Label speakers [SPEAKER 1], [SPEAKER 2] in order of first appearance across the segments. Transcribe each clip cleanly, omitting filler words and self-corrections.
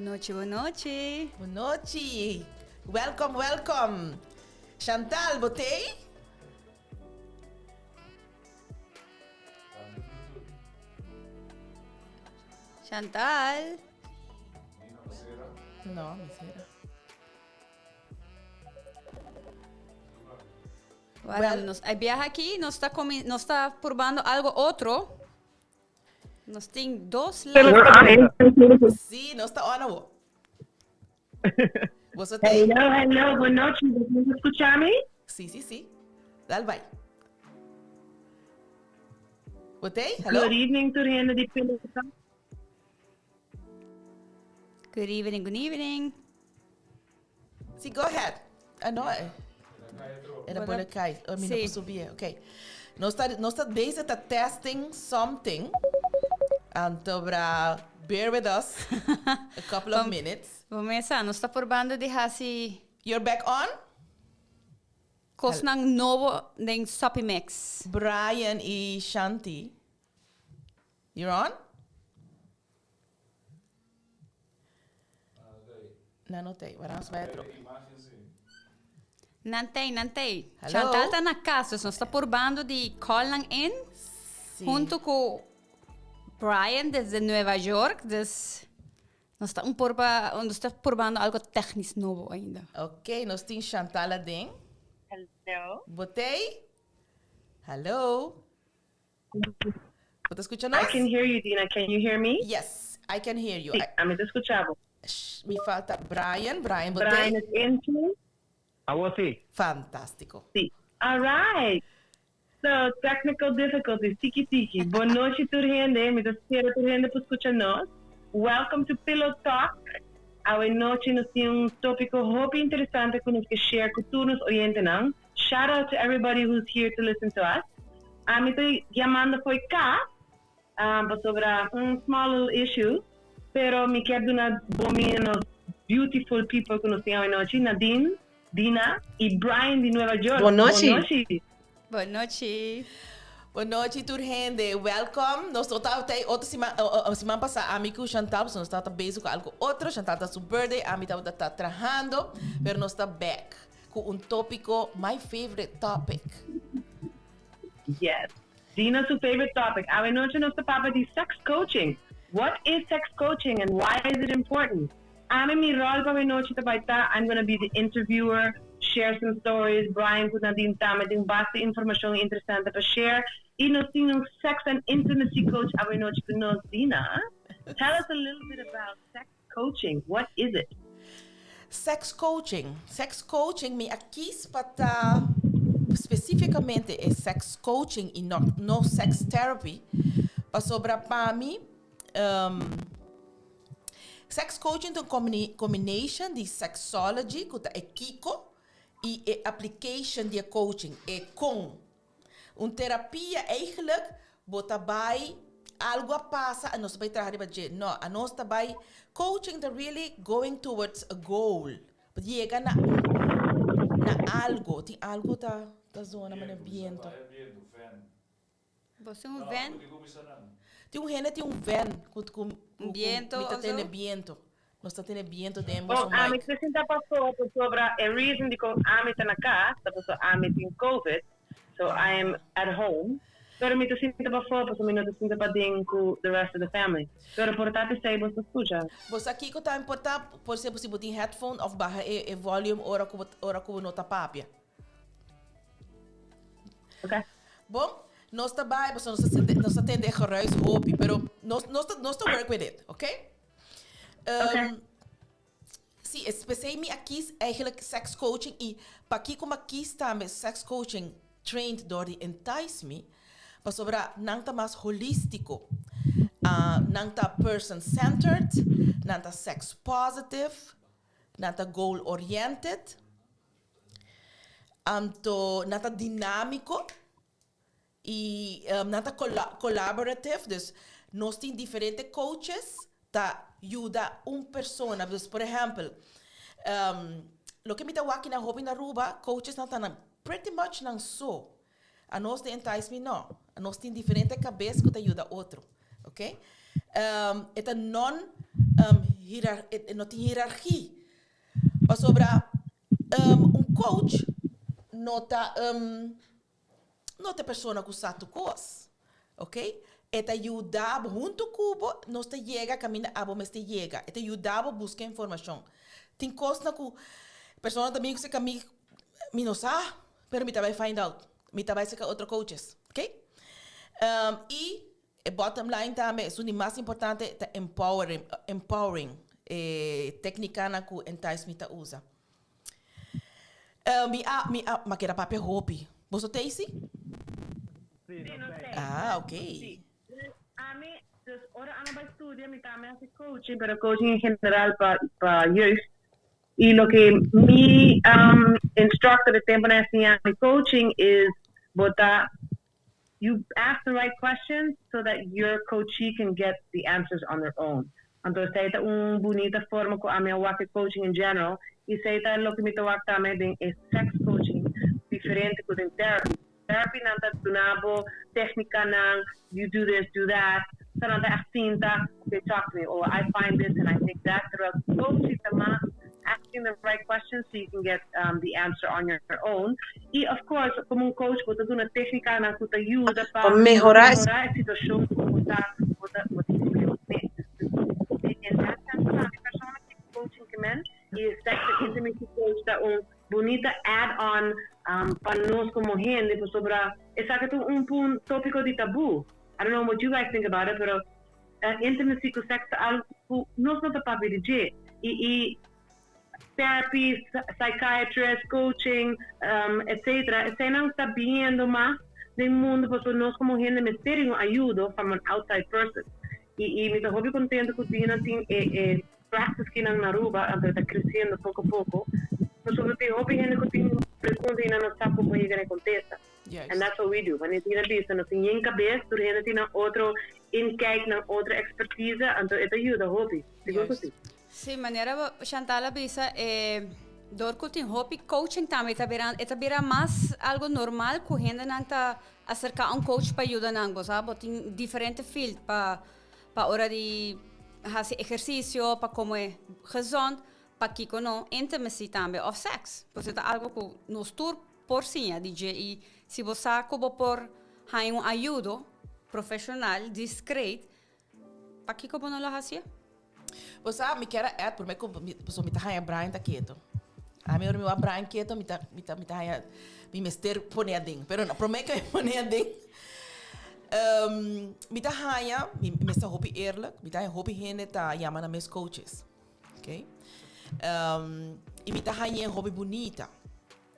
[SPEAKER 1] Bon nochi, bon nochi.
[SPEAKER 2] Bon nochi. Welcome, welcome. Chantal, bo t'ey?
[SPEAKER 1] Chantal.
[SPEAKER 2] No, mi sera.
[SPEAKER 1] Well, nos a biaha aki, nos ta comi, nos ta probando algo otro. Nos tin dos lines.
[SPEAKER 2] Sí, nos ta on awo. Boso t'ey?
[SPEAKER 3] Hello, hello, bon nochi. Boso ta scucha mi?
[SPEAKER 2] Sí, sí, sí. Dal bai. Bo t'ey? Hello?
[SPEAKER 3] Good evening tur hende di Pillow Talk.
[SPEAKER 1] Good evening, good evening.
[SPEAKER 2] Sí, go ahead. Ah, no. Era pone kai. Oh, mi no
[SPEAKER 1] Sí.
[SPEAKER 2] por subi. Ok. Nos ta, nos ta bezig ta testing something. Anto bra, bear with us a couple of minutes.
[SPEAKER 1] Bo mesa, nos ta probando di hasi
[SPEAKER 2] You're back on?
[SPEAKER 1] kosnan nobo den Soppy Mix.
[SPEAKER 2] Brian y Shanti. You're on? Nan no tei, wara nos bai atrobe.
[SPEAKER 1] Nan tei, nan tei.
[SPEAKER 2] Hallo?
[SPEAKER 1] Chantal ta na cas, dus nos ta purbando di call nan in.
[SPEAKER 2] Sí.
[SPEAKER 1] Hunto cu Brian desde Nueva York, dus nos ta un purba, nos ta purbando algo technisch nobo ainda.
[SPEAKER 2] Ok, nos tin Chantal aden.
[SPEAKER 3] Hello.
[SPEAKER 2] Bo tei? Hallo? Bo ta scucha nos?
[SPEAKER 3] I can hear you, Dina. Can you hear me?
[SPEAKER 2] Yes, I can hear you.
[SPEAKER 3] Sí, ami ta scucha bo.
[SPEAKER 2] Shh, mi falta Brian. Brian, bo
[SPEAKER 3] Brian
[SPEAKER 2] tei?
[SPEAKER 3] is in too?
[SPEAKER 4] Awor sí.
[SPEAKER 2] Fantástico.
[SPEAKER 3] Sí. All right. So, technical difficulties, tiki tiki. Bon nochi tur hende, mi ta spera tur hende por scucha nos. Welcome to Pillow Talk. Awe nochi nos tin un topico hopi interesante cu nos ke share cu tur nos oyentenan. Shout out to everybody who's here to listen to us. Ami ta yamando fo'i cas pasobra un small little issue, pero mi kier duna bon bini na nos beautiful people cu nos tin awe nochi, Nadine, Dina y Brian di Nueva York.
[SPEAKER 5] Bon nochi.
[SPEAKER 3] Bon nochi.
[SPEAKER 1] Bon nochi.
[SPEAKER 2] Bon nochi tur hende, welcome. Nos no tabata ei otro siman, siman pasa ami cu Chantal, pasobra nos tabata bezig cu algo otro. Chantal ta su birthday, ami tabata ta trahando, pero nos ta back. Cu un topico, my favorite topic.
[SPEAKER 3] Yes. Dina su favorite topic. Awe noche nos ta papia di sex coaching. What is sex coaching and why is it important? Ami mi rol pa awe nochi ta bay ta, I'm gonna be the interviewer, share some stories, Brian cu Nadine tambe tin basta informacion interesante pa share y nos tin un sex and intimacy coach awe nochi cu nos, Dina, tell us a little bit about sex Coaching, what is it?
[SPEAKER 2] Sex coaching. Sex coaching mi a kies pa ta specificamente e sex coaching y no, no sex therapy. Pasobra pa mi, um, sex coaching ta un combini, combination di sexology, cu ta e kico, y e application di e coaching, e con. Un terapia eigenlijk bo ta bai algo a pasa a nos ta bai traha riba dje. No, a nos ta bai coaching ta really going towards a goal. Bo yega na un na algo. Tin algo ta ta zona manera biento.
[SPEAKER 1] Bo tin un ven?
[SPEAKER 2] Tin un hende tin un ven ku ku
[SPEAKER 1] Un biento
[SPEAKER 2] mi ta
[SPEAKER 1] of
[SPEAKER 2] tene
[SPEAKER 1] zo?
[SPEAKER 2] biento. Nos ta tene biento den
[SPEAKER 3] Bon,
[SPEAKER 2] boso
[SPEAKER 3] ami
[SPEAKER 2] mic.
[SPEAKER 3] ta sinta pafó pasobra e reason dikon ami ta na kas ta pasobra ami tin covid, so I am at home, pero mi ta sinta pafó pasobra mi no ta sinta paden ku the rest of the family. Pero por ta p'esei bo ta skucha.
[SPEAKER 2] Bo sa kiko ta importá? Por esemplo si bo tin headphone of baha e e volume ora ku bo ora ku bo no ta papia.
[SPEAKER 3] Ok.
[SPEAKER 2] Bon, nos ta bai pasobra nos ta sinti nos ta tende e geruis hopi, pero nos nos ta nos ta work with it, ok?
[SPEAKER 3] Ok.
[SPEAKER 2] Sí, es p'esei mi a kies eigenlijk sex coaching y pakiko mi a kies tambe sex coaching trained door di Entice Me, pasobra nan ta mas holistico. Nan ta person centered, nan ta sex positive, nan ta goal oriented, anto nan ta dinamico. Y nan ta collaborative, dus nos tin diferente coaches ta yuda un persona. Dus por ehempel, loke mi ta wak na hopi na Aruba, coaches nan ta nan pretty much nan so. Anos den Entice Me no. Anos tin diferente cabes cu ta yuda otro. Ok? E ta non. Um, e no tin hierarchia. Pasobra un coach no ta persona ku sa tur kos. Ok? E ta yuda huntu ku bo, nos ta yega kaminda abo mester yega. E ta yuda buska informashon. Tin kos na ku persona tambe ku se kami mi no sa, pero mi ta bai find out. Mi ta bai serka otro coaches. Ok? I bottom line tambe, e di mas importante, ta empowering téknika na ku Entice ta usa. Mi a, m'a keda papia hopi. Bo t'ei?
[SPEAKER 3] Si,
[SPEAKER 2] no Ah, ok.
[SPEAKER 3] Ami, dus ora ami bai studia, mi tambe hasi coaching, pero coaching en general pa jeugd. I loke mi instructor di tempu a siña mi coaching is bo ta you ask the right questions so that your coachee can get the answers on their own. Anto, esei ta un bunita forma ku ami a wak coaching in general i esei ta loke mi ta wak tambe den e sex coaching diferente ku den therapy. Therapy nan ta duna bo téknika nan, you do this, do that. So nan ta echt sinta, "Okay, talk to me," or "I find this and I think that." Terwijl coaching ta mas asking the right questions so you can get the answer on your own. I of course, komo un coach, bo ta duna téknika nan ku ta yuda pa
[SPEAKER 2] mehorá
[SPEAKER 3] mehorá e situashon ku bo ta In that sense, e persona ku coaching ke men i sex and intimacy coach ta un bunita add-on pa nos komo hende, pasobra esaki ta un tópiko di tabú. I don't know what you guys think about it, pero intimacy ku sex ta algu ku nos no ta papia di dje. I therapy, psychiatrist, coaching, etc. Eseinan ta biniendo mas den mundu, pasobra nos komo hende mester un ayudo from an outside person. I mi ta hopi kontentu ku Dina tin e practice aki na Aruba, anto ta kresiendo poko poko. Pasobra tin hopi hende ku tin pregunta i no sa kon yega na kontesta. And that's what we do. Wanneer Dina bisa, nos tin yen kabes, tur hende tin otro inkijk, na otro expertise, anto e ta yuda hopi. Sigur ku si.
[SPEAKER 1] Si, manera Chantal a bisa, dor ku tin hopi coaching tambe ta bira mas algu normal ku hende nan ta aserká un coach pa yuda nan, bo sabe, tin diferente field pa ora di hasi ehersisio, pa kome gezond, pa kiko no intimacy tambe of sex. Pues ta algu ku nos tur por siña di dje i si bo sa ku bo por haña un ayudo profeshonal diskret, pa kiko bo no lo hasi?
[SPEAKER 2] Bo sa, mi ke add, por mi, so mi ta haña Brian ta ketu. Ami ora mi wak Brian ketu, mi ta haña mi mester pone aden. Pero no, promé ku mi pone aden. Mi ta haña, mi ta hopi eerlijk, mi ta haña hopi hende ta yama nan mes coaches. Okay? I mi ta haña hopi bunita.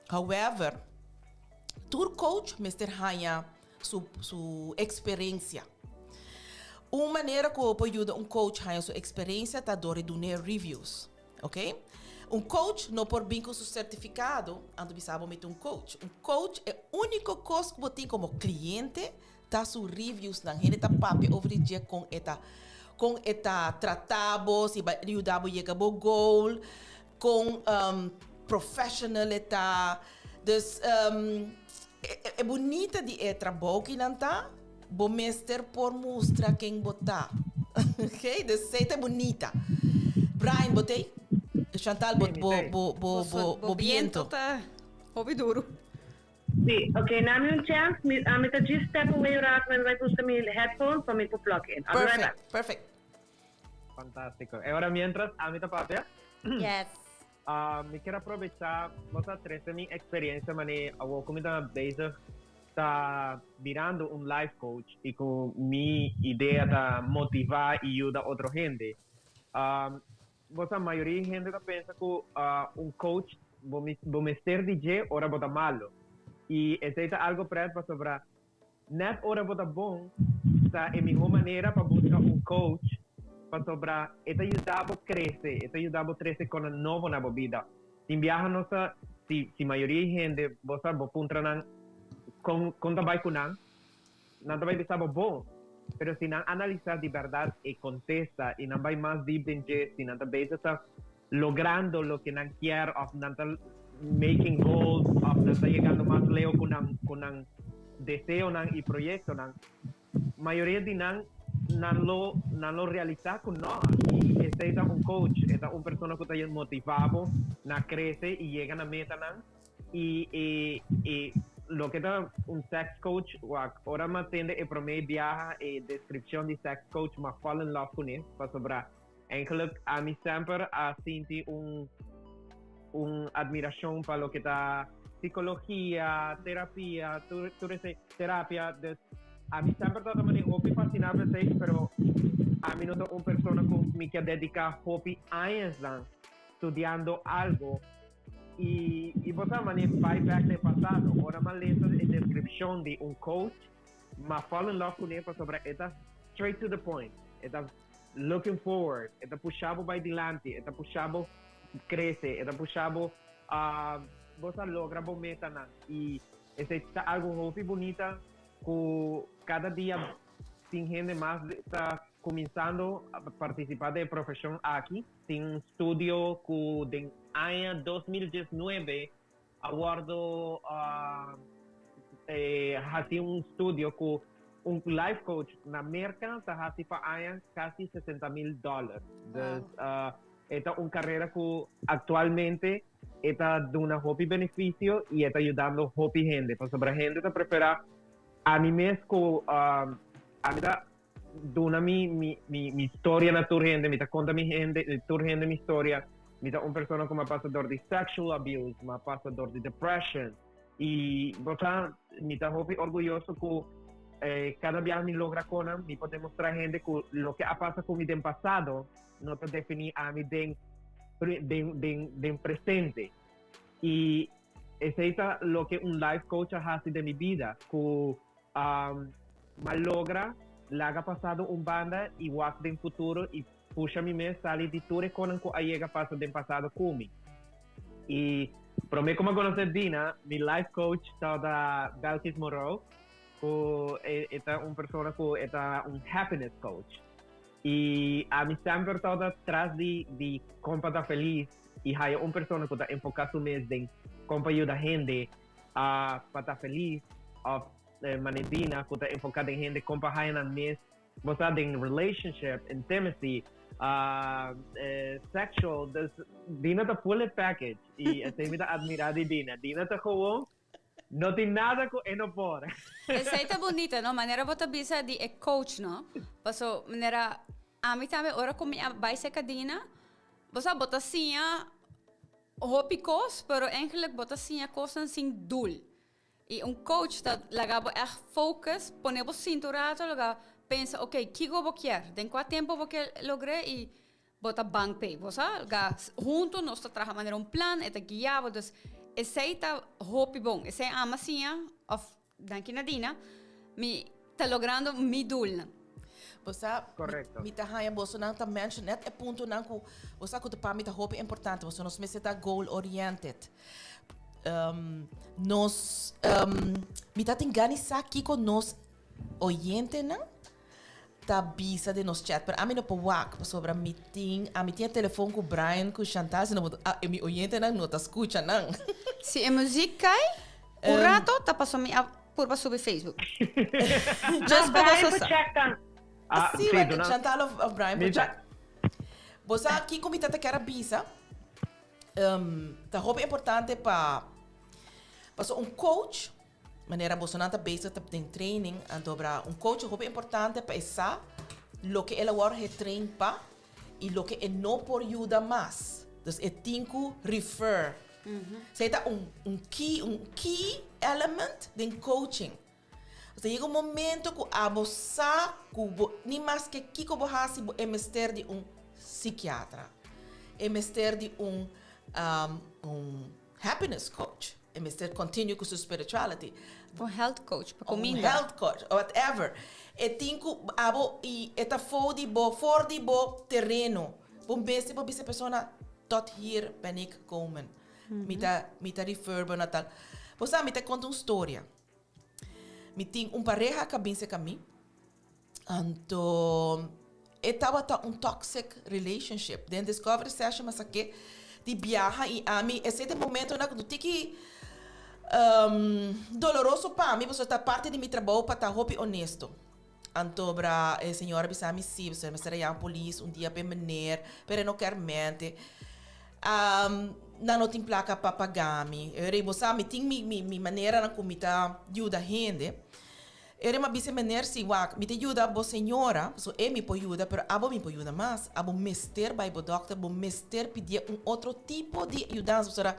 [SPEAKER 2] However, tur coach mester haña su eksperensia. Un manera ku por yuda un coach haña su eksperensia ta dor di duna reviews. Ok? Un coach no por bin ku su sertifikado, anto bisa bo mi ta un coach. Un coach e úniko kos ku bo tin komo kliente ta su reviews nan. Hende ta papia over di dje kon e ta trata bo, si bai yuda bo yega bo goal, kon professional e ta. Dus e bunita di e trabou ku nan ta, bo mester por mustra ken bo ta. Ok? Dus esei ta bunita. Brian, bo t'ei? Chantal, bo biento.
[SPEAKER 1] Ta hopi duru.
[SPEAKER 3] Si, ok, duna mi un chance. Mi ta just step away rato, mi bai buska mi headphones pa mi por plug in. I'll be right back.
[SPEAKER 2] Perfect, perfect.
[SPEAKER 4] Fantástiko. I awor, mientras ami ta papia,
[SPEAKER 1] Yes.
[SPEAKER 4] Mi ke aprovechá, bo a trese mi eksperensia, mane, awor ku mi ta bezig ta birando un life coach i ku mi idea ta motivá i yuda otro hende. Bo sa, mayoria hende ta pensa ku un coach bo mester di dje ora bo ta malu. I esei ta algu pret pasobra net ora bo ta bon, ta e mihó manera pa buska un coach pasobra e ta yuda bo krese, e ta yuda bo trese kos nobo na bo bida. Tin biaha nos ta, si mayoria hende, bo sa, bo puntra nan kon ta bai ku nan, nan ta bai bisa bo bon. Pero si nan analisá di berdat e kontesta i nan bai mas diep den dje, si nan ta bezig ta logrando loke nan ke of nan ta making goals of nan ta yegando mas leu ku nan deseonan i proyektonan, mayoria di nan nan lo realisá ku no. Esei ta un coach, e ta un persona ku ta motivá bo na krese i yega na metanan. I e e loke ta un sex coach, wak, ora mi a tende e promé biaha e deskripshon di sex coach, mi a fall in love kuné, pasobra eigenlijk ami semper a sinti un un admirashon pa loke ta psikologia, terapia, tur tur esei, terapia, dus ami semper tabata manera hopi fasiná pa esei, pero ami no ta un persona ku mi ke dediká hopi añasnan studiando algo. I i bo sa manera bai bek na e pasado, ora mi a lesa e deskripshon di un coach, mi a fall in love kuné pasobra e ta straight to the point, e ta looking forward, e ta pusha bo bai dilanti, e ta pusha bo krese, e ta pusha bo bo sa logra bo metanan. I esei ta algu hopi bunita ku kada dia tin hende mas ta kuminsando partisipá den e profeshon aki. Tin un studio ku den aña 2019 a wòrdu hasi un studio ku un life coach na Merka ta hasi pa aña kasi 60,000 dòler. Dus e ta un karera ku aktualmente e ta duna hopi benefisio i e ta yudando hopi hende pasobra hende ta preferá ami mes ku ami ta duna mi mi mi mi historia na tur hende, mi ta konta mi hende tur hende mi historia. Mi ta un persona ku mi a pasa dor di sexual abuse, mi a pasa dor di depression i bo sa mi ta hopi orguyoso ku kada biaha mi logra konan mi por demostra hende ku loke a pasa ku mi den pasado no ta defini ami den den den den presente. I esei ta loke un life coach a hasi den mi bida ku M'a logra laga pasado un banda i wak den futuro i pusha mi mes sali di tur e konan ku a yega pasa den pasado ku mi. I promé ku m'a konosé Dina, mi life coach tabata Belkis Moreau, ku e ta un persona ku e ta un happiness coach. I ami semper tabata tras di di kon pa ta felis i haya un persona ku ta enfoká su mes den kon pa yuda hende pa ta felis òf Manera Dina ku ta enfoká den hende kon pa haña nan mes, bo sa, den relationship, intimacy, sexual, dus Dina ta full e package i esei mi ta admirá di Dina. Dina ta gewoon no tin nada ku e no por.
[SPEAKER 1] Esei ta bunita no, manera bo ta bisa di e coach no, paso manera ami tambe ora ku mi a bai serka Dina, bo sa bo ta siña hopi kos pero eigenlijk bo ta siña kosnan sin doel. I un coach ta laga bo ègt focus, pone bo sinta un rato, laga pensa, ok, kiko bo kier, den kua tempo bo kier logr'é i bo ta bang p'e. Bo sa? Laga hunto nos ta traha manera un plan, e ta guia bo, dus esei ta hopi bon. Esei ama siña, òf danki na Dina, mi ta logrando mi doelnan.
[SPEAKER 2] Bo sa,
[SPEAKER 4] Correcto.
[SPEAKER 2] mi ta haña bosonan ta mention net e puntonan ku bo sa ku ta pa mi ta hopi importante, pasobra nos mester ta goal oriented. Nos, mi ta tin gana di sa kiko nos oyentenan ta bisa den nos chat, pero ami no por wak pasobra mi tin, ami tin e telefon ku Brian ku Chantal, sino bo ta, mi oyentenan no ta skucha nan.
[SPEAKER 1] Si e muziek kai un rato ta paso mi a purba subi Facebook. Just pa
[SPEAKER 3] Brian
[SPEAKER 1] boso
[SPEAKER 3] por
[SPEAKER 1] sa.
[SPEAKER 3] check dan.
[SPEAKER 4] Ah,
[SPEAKER 2] Sí,
[SPEAKER 4] sí,
[SPEAKER 2] maar
[SPEAKER 4] duna.
[SPEAKER 2] Chantal of, of Brian por
[SPEAKER 4] Mi ta-
[SPEAKER 2] check. Bo sa kiko mi tata kier a bisa? Ta hopi importante pa paso un coach, manera bosonan ta bezig ta den training, anto bra un coach ta hopi importante pa e sa loke el a wòrdu getrain pa i loke e no por yuda mas. Dus e tin ku refer. Esei ta un un key un key element den coaching. Pasobra yega un momento ku abo sa ku bo ni maske kiko bo hasi bo e mester di un sikiatra, e mester di un un happiness coach, e mester continue ku su spirituality.
[SPEAKER 1] Un health coach pa
[SPEAKER 2] Un
[SPEAKER 1] kuminda.
[SPEAKER 2] health coach, whatever. E tin ku abo i e ta for di bo, for di bo tereno. Bo mester por bisa e persona tot hier ben ik gekomen. Mi ta mi ta refer bo na tal. Bo sa mi ta konta un storia. Mi tin un pareha ka bin serka mi, anto e tabata un toxic relationship. Den discovery session mi a sak'é di biaha i ami esei ta e momentonan ku tiki doloroso pa mi pasobra ta parti di mi trabou pa ta hopi honesto. Antobra e señora bisa mi si, pasobra mester a yama polis un dia p'e meneer, pero e no kier mente. Nan no tin placa pa paga mi. E ora ei bo sa mi tin mi mi mi maneranan ku mi ta yuda hende. E ora ei mi a bisa e meneer si, wak, mi ta yuda bo señora, pasobra e mi por yuda, pero abo mi por yuda mas. Abo mester bai bo dokter, bo mester pidié un otro tipo di yudansa, pasobra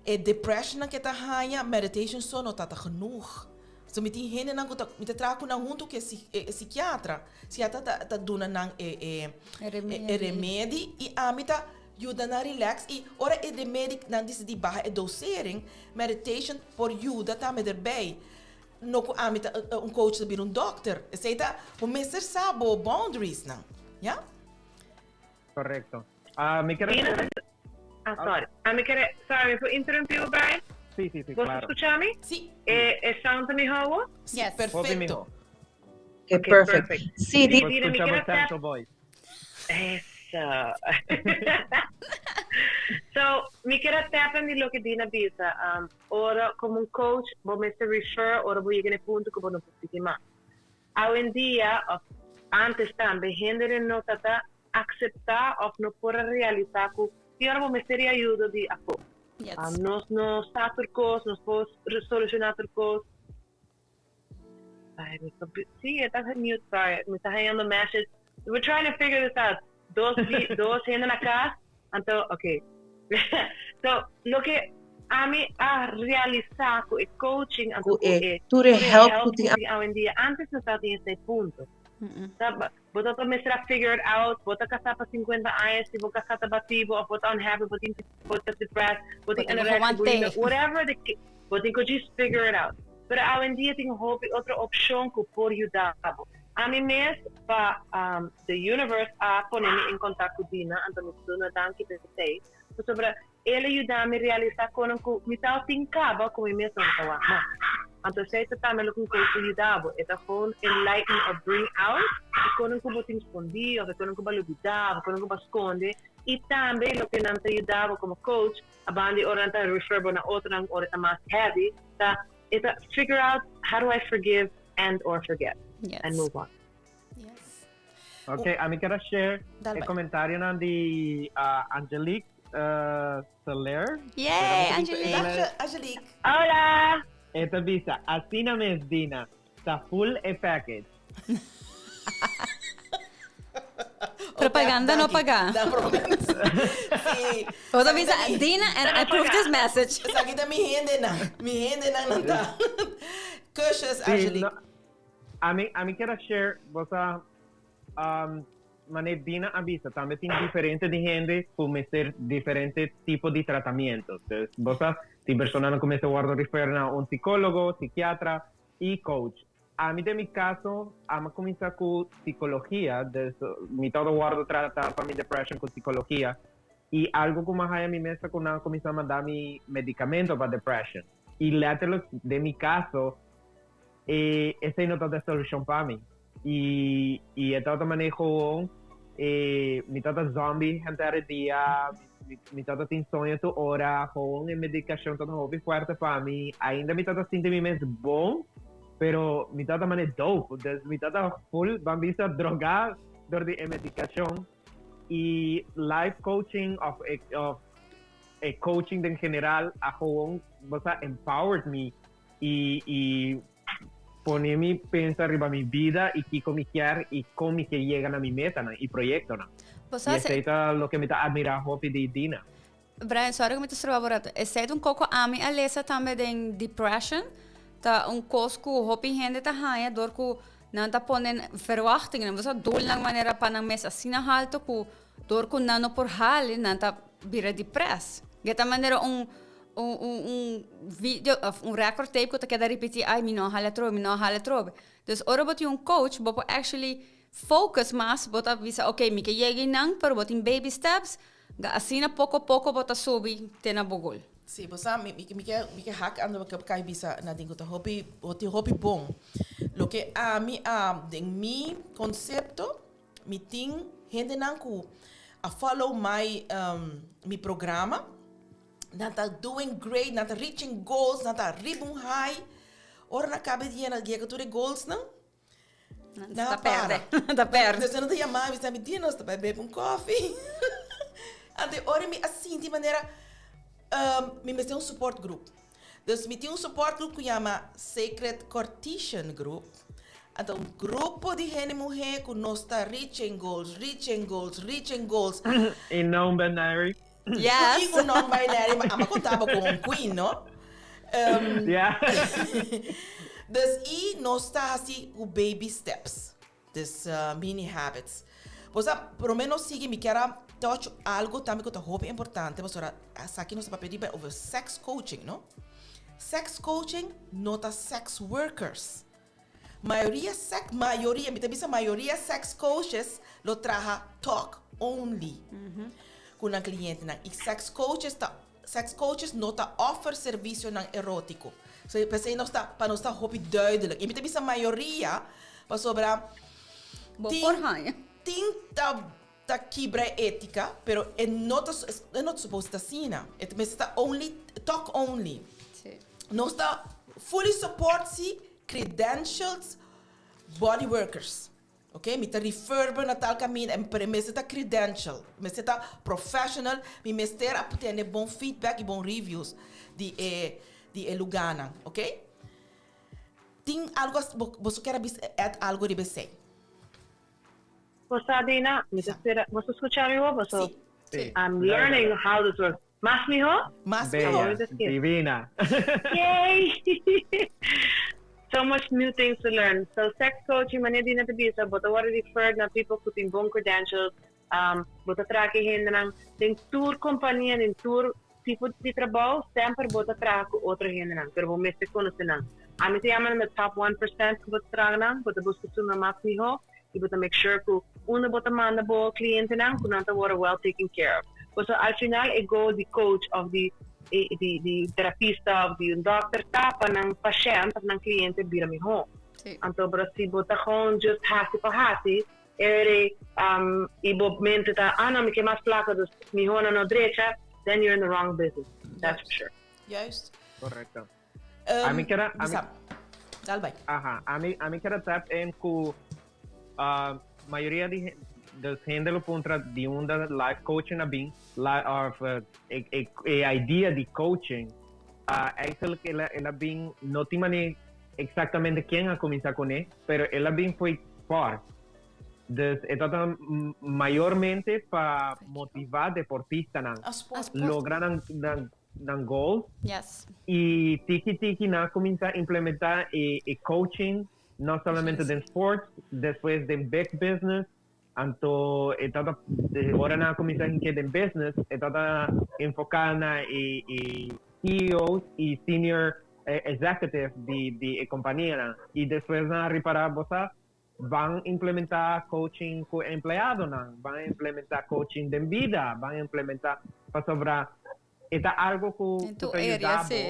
[SPEAKER 2] e depressionnan ku e ta haña, meditation so no ta ta genoeg. So mi tin hendenan ku ta, mi ta traha ku nan huntu ku e e sikiatra. Sikiatra ta ta duna nan e e e remedi i ami ta yuda nan relax i ora e remedi nan disidí baha e dosering, meditation por yuda tambe derbei. No ku ami ta un coach ta bira un dokter. Esei ta, bo mester sa bo boundaries nan, ya.
[SPEAKER 4] Correcto. Mi ker a.
[SPEAKER 3] Ah, sorry. Ah, mi kere, sorry, mi por interrumpí bo, Brian?
[SPEAKER 4] Sí, sí, sí,
[SPEAKER 3] Bo
[SPEAKER 4] claro.
[SPEAKER 3] ta skucha mi?
[SPEAKER 2] Sí.
[SPEAKER 3] E, e sound ta mihó awo?
[SPEAKER 2] Sí,
[SPEAKER 1] Yes.
[SPEAKER 4] Hopi
[SPEAKER 2] perfecto.
[SPEAKER 4] mihó.
[SPEAKER 5] Ok,
[SPEAKER 3] Ok,
[SPEAKER 5] perfect.
[SPEAKER 3] perfect.
[SPEAKER 5] Sí,
[SPEAKER 4] Mi
[SPEAKER 5] di
[SPEAKER 4] por
[SPEAKER 3] Dina, mi
[SPEAKER 4] skucha
[SPEAKER 3] kere
[SPEAKER 4] bo
[SPEAKER 3] tap.
[SPEAKER 4] sensual voice.
[SPEAKER 3] Eso. So, mi kere tap in di loke Dina bisa. Um, ora, komo un coach, bo mester refer ora bo yega na e punto ku bo no por sigui mas. Awendia, of antes tambe, hende no ta ta acepta of no por a realisa cu tin ora bo mester di ayudo di afo.
[SPEAKER 1] Yes.
[SPEAKER 3] Nos no sa tur cos, nos por soluciona tur cos. Ay, mi compu- sí, e ta mute, sorry. Mi ta hañando message. We're trying to figure this out. Dos, di, dos hende na cas, anto, okay. So, loke ami a realisa cu e coaching, anto
[SPEAKER 5] Cu
[SPEAKER 3] cu
[SPEAKER 5] e
[SPEAKER 3] e
[SPEAKER 5] tur e
[SPEAKER 3] tur e
[SPEAKER 5] help
[SPEAKER 3] help
[SPEAKER 5] cu
[SPEAKER 3] cu
[SPEAKER 5] tin
[SPEAKER 3] tin awendia, antes no tabatin esei punto. Ta, Bo ta ta mester a figure it out, bo ta kasá pa 50 aña, si bo kasá ta batí bo of bo ta unhappy, bo tin bo ta depressed, bo tin
[SPEAKER 1] Bo tin ku
[SPEAKER 3] anorexia, bulimia,
[SPEAKER 1] want'é.
[SPEAKER 3] whatever the ca- bo tin ku just figure it out. Pero awendia tin hopi otro opshon ku por yuda bo. Ami mes pa um, the universe a pone mi en kontak ku Dina, anto mi ta duna danki pa esei, pasobra El a yuda mi realisá kono ku mi tau tin kaba ku mi mes no ta wak mas. Anto esei ta tambe loke un coach ta yuda bo. E ta gewoon enlighten of bring out e kono ku bo tin skondí of e kono ku bo a lubidá of e kono ku bo a skonde. I tambe loke nan ta yuda bo komo coach, a banda di ora nan ta refer bo na otronan ora e ta mas heavy, ta e ta figure out how do I forgive and or forget and
[SPEAKER 1] Yes.
[SPEAKER 3] move on.
[SPEAKER 1] Yes.
[SPEAKER 4] Ok, ami ker a share
[SPEAKER 2] Dal
[SPEAKER 4] e
[SPEAKER 2] bai.
[SPEAKER 4] comentarionan di Angelique Soler.
[SPEAKER 1] Yay, Angelique!
[SPEAKER 2] Dag, Angelique.
[SPEAKER 3] Hola!
[SPEAKER 4] E ta bisa, asina mes Dina, ta full e package.
[SPEAKER 1] Propaganda no paga.
[SPEAKER 2] Da propaganda. Sí.
[SPEAKER 1] Bo ta bisa, Dina, and I approve this message.
[SPEAKER 2] Esaki ta mi hendenan. Mi hendenan nan ta. Kusjes,
[SPEAKER 4] Sí,
[SPEAKER 2] Angelique.
[SPEAKER 4] no, ami, ami kier a share, bo sa, um, Mane Dina a bisa, tambe tin diferente di hende ku mester diferente tipo di tratamiento. Dus bo sa, tin personanan ku mester wòrdu refer na un sikólogo, sikiatra i coach. Ami den mi kaso, ami a kuminsá ku sikologia, dus mi tabata wòrdu trata pa mi depression ku sikologia. I algu ku mi a haña mi mes ta ku nan a kuminsá manda mi medikamento pa depression. I letterlijk den mi kaso, E esei no tabata e solushon pa mi. I i e tabata manera gewoon e mi tabata zombie henter e dia, mi mi tabata tin soño tur ora, gewoon e medikashon tabata hopi fuerte pa mi. Ainda mi tabata sinti mi mes bon, pero mi tabata manera dope, dus mi tabata full ban bisa drogá dor di e medikashon. I life coaching of e of e coaching den general a gewoon bo sa empowered mi I i pone mi pensa riba mi bida i kiko mi kier i kon mi kier yega na mi metanan i proyektonan.
[SPEAKER 1] Bo
[SPEAKER 4] I
[SPEAKER 1] sa
[SPEAKER 4] esei ta loke mi ta admirá hopi di Dina.
[SPEAKER 1] Brian, sorry ku mi ta stroba bo rato. Esei ta un kos ku ami a lesa tambe den depression. Ta un kos ku hopi hende ta haña dor ku nan ta pone verwachtingnan, bo sa, doelnan manera pa nan mes asina halto ku dor ku nan no por hali nan ta bira depres. Di ta manera un un un un video of un record tape ku ta keda ripití, ay mi no a hala atrobe, mi no a hala atrobe. Dus ora bo tin un coach bo por actually focus mas, bo ta bisa ok mi ke yega einan pero bo tin baby steps, asina poko poko bo ta subi te na bo goal.
[SPEAKER 2] Sí, bo sa mi mi ke mi ke hak ando bo ke kai bisa Nadine ku ta hopi hopi hopi bon. Loke ami a den mi konsepto mi tin hendenan ku a follow my mi programa. Nan ta doing great, nan ta reaching goals, nan ta riba un high. Ora nan caba di yena, yega tur e goalsnan. Nan a para.
[SPEAKER 1] Ta perde.
[SPEAKER 2] Dus nan ta yama mi, mi di nos ta bai bebe un koffie. Anto ora mi a sinti manera mi mester un support group. Dus mi tin un support group ku yama Sacred Cortician Group. Anto un grupo di hende muhé ku nos ta reaching goals, reaching goals, reaching goals.
[SPEAKER 4] I non-binary.
[SPEAKER 1] Yes.
[SPEAKER 2] I ku non-binary, ma amo konta bo kon un queen, no?
[SPEAKER 4] Yeah.
[SPEAKER 2] Dus i nos ta hasi ku baby steps. Dus mini habits. Bo sa, promé nos sigui mi kier a touch algo tambe ku ta hopi importante pasobra esaki nos ta papia riba over sex coaching, no? Sex coaching no ta sex workers. Mayoria sex, mayoria, mi ta bisa mayoria sex coaches lo traha talk only ku nan klientenan. I sex coaches ta, sex coaches no ta offer servisionan erótiko. So p'esei nos ta, pa nos ta hopi duidelijk. I mi ta bisa mayoria pasobra
[SPEAKER 1] Bo
[SPEAKER 2] tin,
[SPEAKER 1] por haña.
[SPEAKER 2] tin ta ta kibra e étika, pero e no ta, e no ta supposed ta asina. E ta mester ta only, talk only.
[SPEAKER 1] Sí.
[SPEAKER 2] Nos ta fully support si credentials body workers. Ok, mi ta refer bo na tal kaminda, pero e mester ta credential, mester ta professional, mi mester a tene bon feedback y bon reviews di e di e luganan, ok. Tin algo as bo boso kier a bisa add algo riba esey?
[SPEAKER 3] Bo sa Dina, mi ta spera, bo ta scucha mi bo? Paso
[SPEAKER 2] Si.
[SPEAKER 4] Si.
[SPEAKER 3] I'm learning how this works. Mas miho?
[SPEAKER 2] Mas miho.
[SPEAKER 4] Bella, divina.
[SPEAKER 3] Yay! So much new things to learn. So sex coaching, manera Dina ta bisa, bo ta worde referred na people cu tin bon credentials, bo ta traha cu e hendenan den tur compania, den tur tipo di trabou, semper bo ta traha cu otro hendenan, pero bo mester conoce nan. Ami ta yama nan the top 1% cu bo ta traha nan, bo ta busca esunnan mas miho y bo ta make sure cu unda bo ta manda bo clientenan cu nan ta worde well taken care of. Pasobra al final e goal di coach of di di di terapista of di un dokter ta pa nan pashent of nan cliente bira miho.
[SPEAKER 1] Sí.
[SPEAKER 3] Anto pero si bo ta gewoon just haci pa haci ere y bo mente ta ah no mi ke mas placa dus miho nan no drecha then you're in the wrong business. That's for sure.
[SPEAKER 2] Juist.
[SPEAKER 4] Correcto. Ami kier a, ami,
[SPEAKER 2] Bisa. Dal bai.
[SPEAKER 4] Aha, ami, ami kier a tap in ku uh, mayoria di dus hende lo puntra di unda life coaching a bin, li, of uh, e, e, e idea di coaching. Uh, eigenlijk el a, el a bin, no tin mane exactamente ken a cuminsa con pero el a bin foi sport. Dus e tata mayormente pa motiva deportistanan.
[SPEAKER 2] A sport.
[SPEAKER 1] A sport.
[SPEAKER 4] Logra nan, nan nan goals.
[SPEAKER 1] Yes.
[SPEAKER 4] Y tiki tiki nan a cuminsa implementa e e coaching no solamente den sports, despues den big business, anto e tata ora nan a cuminsa hinke den business e tata enfoca na e e CEO's y senior executive di di e companianan y despues nan a ripara bo sa Ban implementá coaching ku empleadonan, ban implementá coaching den bida, ban implementá pasobra e ta algo ku
[SPEAKER 1] Den tur
[SPEAKER 4] ta yuda
[SPEAKER 1] area,
[SPEAKER 4] bo
[SPEAKER 1] sí.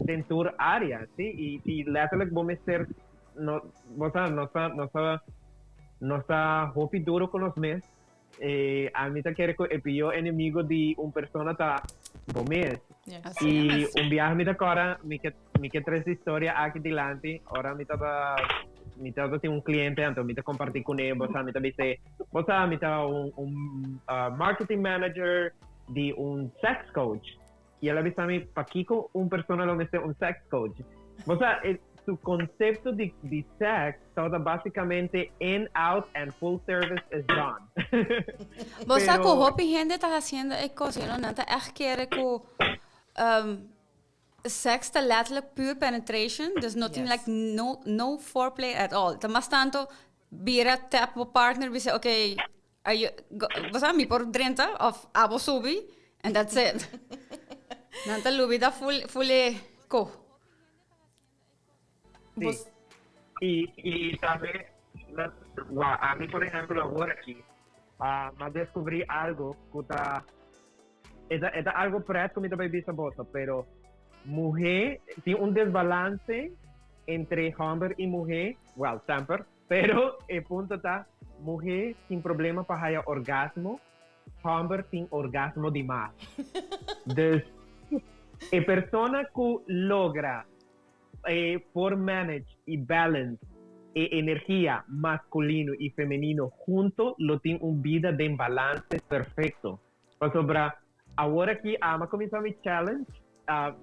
[SPEAKER 4] den tur área, sí. I i letterlijk bo mester no bo sa nos ta nos ta nos ta hopi duro ku nos mes. E ami ta kere ku e pió enemigo di un persona ta bo mes.
[SPEAKER 1] Así
[SPEAKER 4] I
[SPEAKER 1] es.
[SPEAKER 4] un biaha mi ta kòrda mi ke mi ke trese historia aki dilanti ora mi tabata mi tabata tin un cliente anto mi ta comparti cune bo sa mi ta bis'e bo sa mi ta un un marketing manager di un sex coach y el a bisa mi pakico un persona lo mester un sex coach bo sa e su concepto di di sex tabata basicamente in out and full service is done
[SPEAKER 1] Bo sa cu
[SPEAKER 4] pero
[SPEAKER 1] hopi hende ta haciendo e cos you know nan ta echt kere cu Sex ta letterlijk pure penetration, dus no tin like no no foreplay at all. Ta mas tanto bira tap bo partner bisa okay, are you go, bo sa mi por drenta of abo subi and that's it. Nan ta lubida full full e ko.
[SPEAKER 4] Sí. Y, y tambe, wa, ami por ejemplo awor aki, uh, m'a descubrí algo ku ta, e ta, e ta algo pret ku mi ta bai bisa boso, pero muhé tin un desbalance entre homber y muhé, well, semper, pero e punto ta, muhé tin problema pa haya orgasmo, homber tin orgasmo di mas. Dus, e persona ku logra e por manage y balance. E energia masculino y femenino hunto lo tin un bida den balance perfecto. Pasobra awor aki ami a cuminsa mi challenge,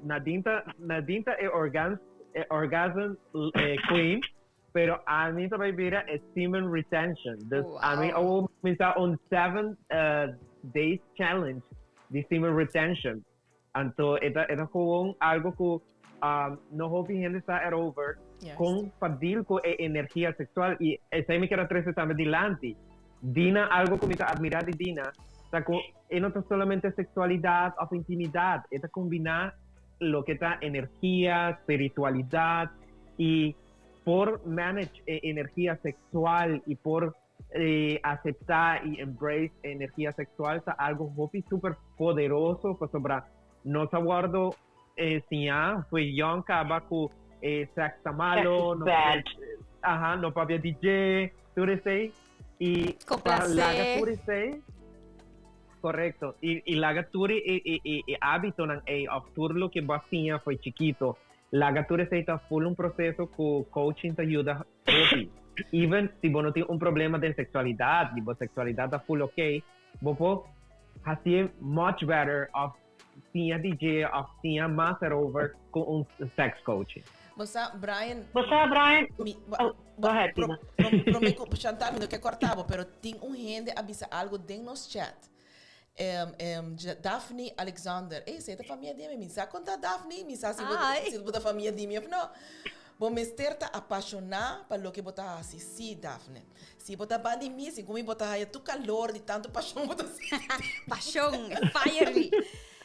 [SPEAKER 4] Nadine ta Nadine ta e organs e orgasm queen, pero ami ta bay bira e semen retention. Dus ami awor cuminsa un 7 days challenge di semen retention. Anto e ta e ta gewoon algo ku no hopi hende sa erover kon pa deal ku e energia seksual i esei mi kier a trese tambe dilanti. Dina algo ku mi ta admira di Dina ta ku e no ta solamente seksualidat òf intimidat e ta kombiná loke ta energia, spiritualidat i por manage e energia seksual i por Acepta y embrace e energia sexual ta algo hopi super poderoso pasobra nos a wordo siña fo'i young caba cu e sex ta malo, no aha, no papia di dje, tur esey y pa laga tur esey, correcto, y laga tur e habitonan ey of tur loke bo a siña fo'i chikito, laga tur esey ta full un proceso cu coaching ta yuda Hopi. Even si bo no tin un problema den sexualidad y bo sexualidad ta full ok, bo por hacié much better of siña di dje of siña mas erover cu un sex coaching.
[SPEAKER 2] Bo sa, Brian.
[SPEAKER 3] Bo sa, Brian. Mi, oh, go ahead, Tina.
[SPEAKER 2] Pro, pro, prome cu, Chantal, mi no ke corta bo, pero tin un hende a bisa algo den nos chat. Daphne Alexander. Ey, esey ta famia di mi. Mi sa con ta Daphne. Mi sa si bo, si bo ta famia di mi of no. Bo mester ta apashoná pa loke bo ta hasi. Sí, Daphne. Si bo ta ban di mi, segun mi bo ta haya tur calor di tanto pashon bo ta sinti.
[SPEAKER 1] Pashon, fiery.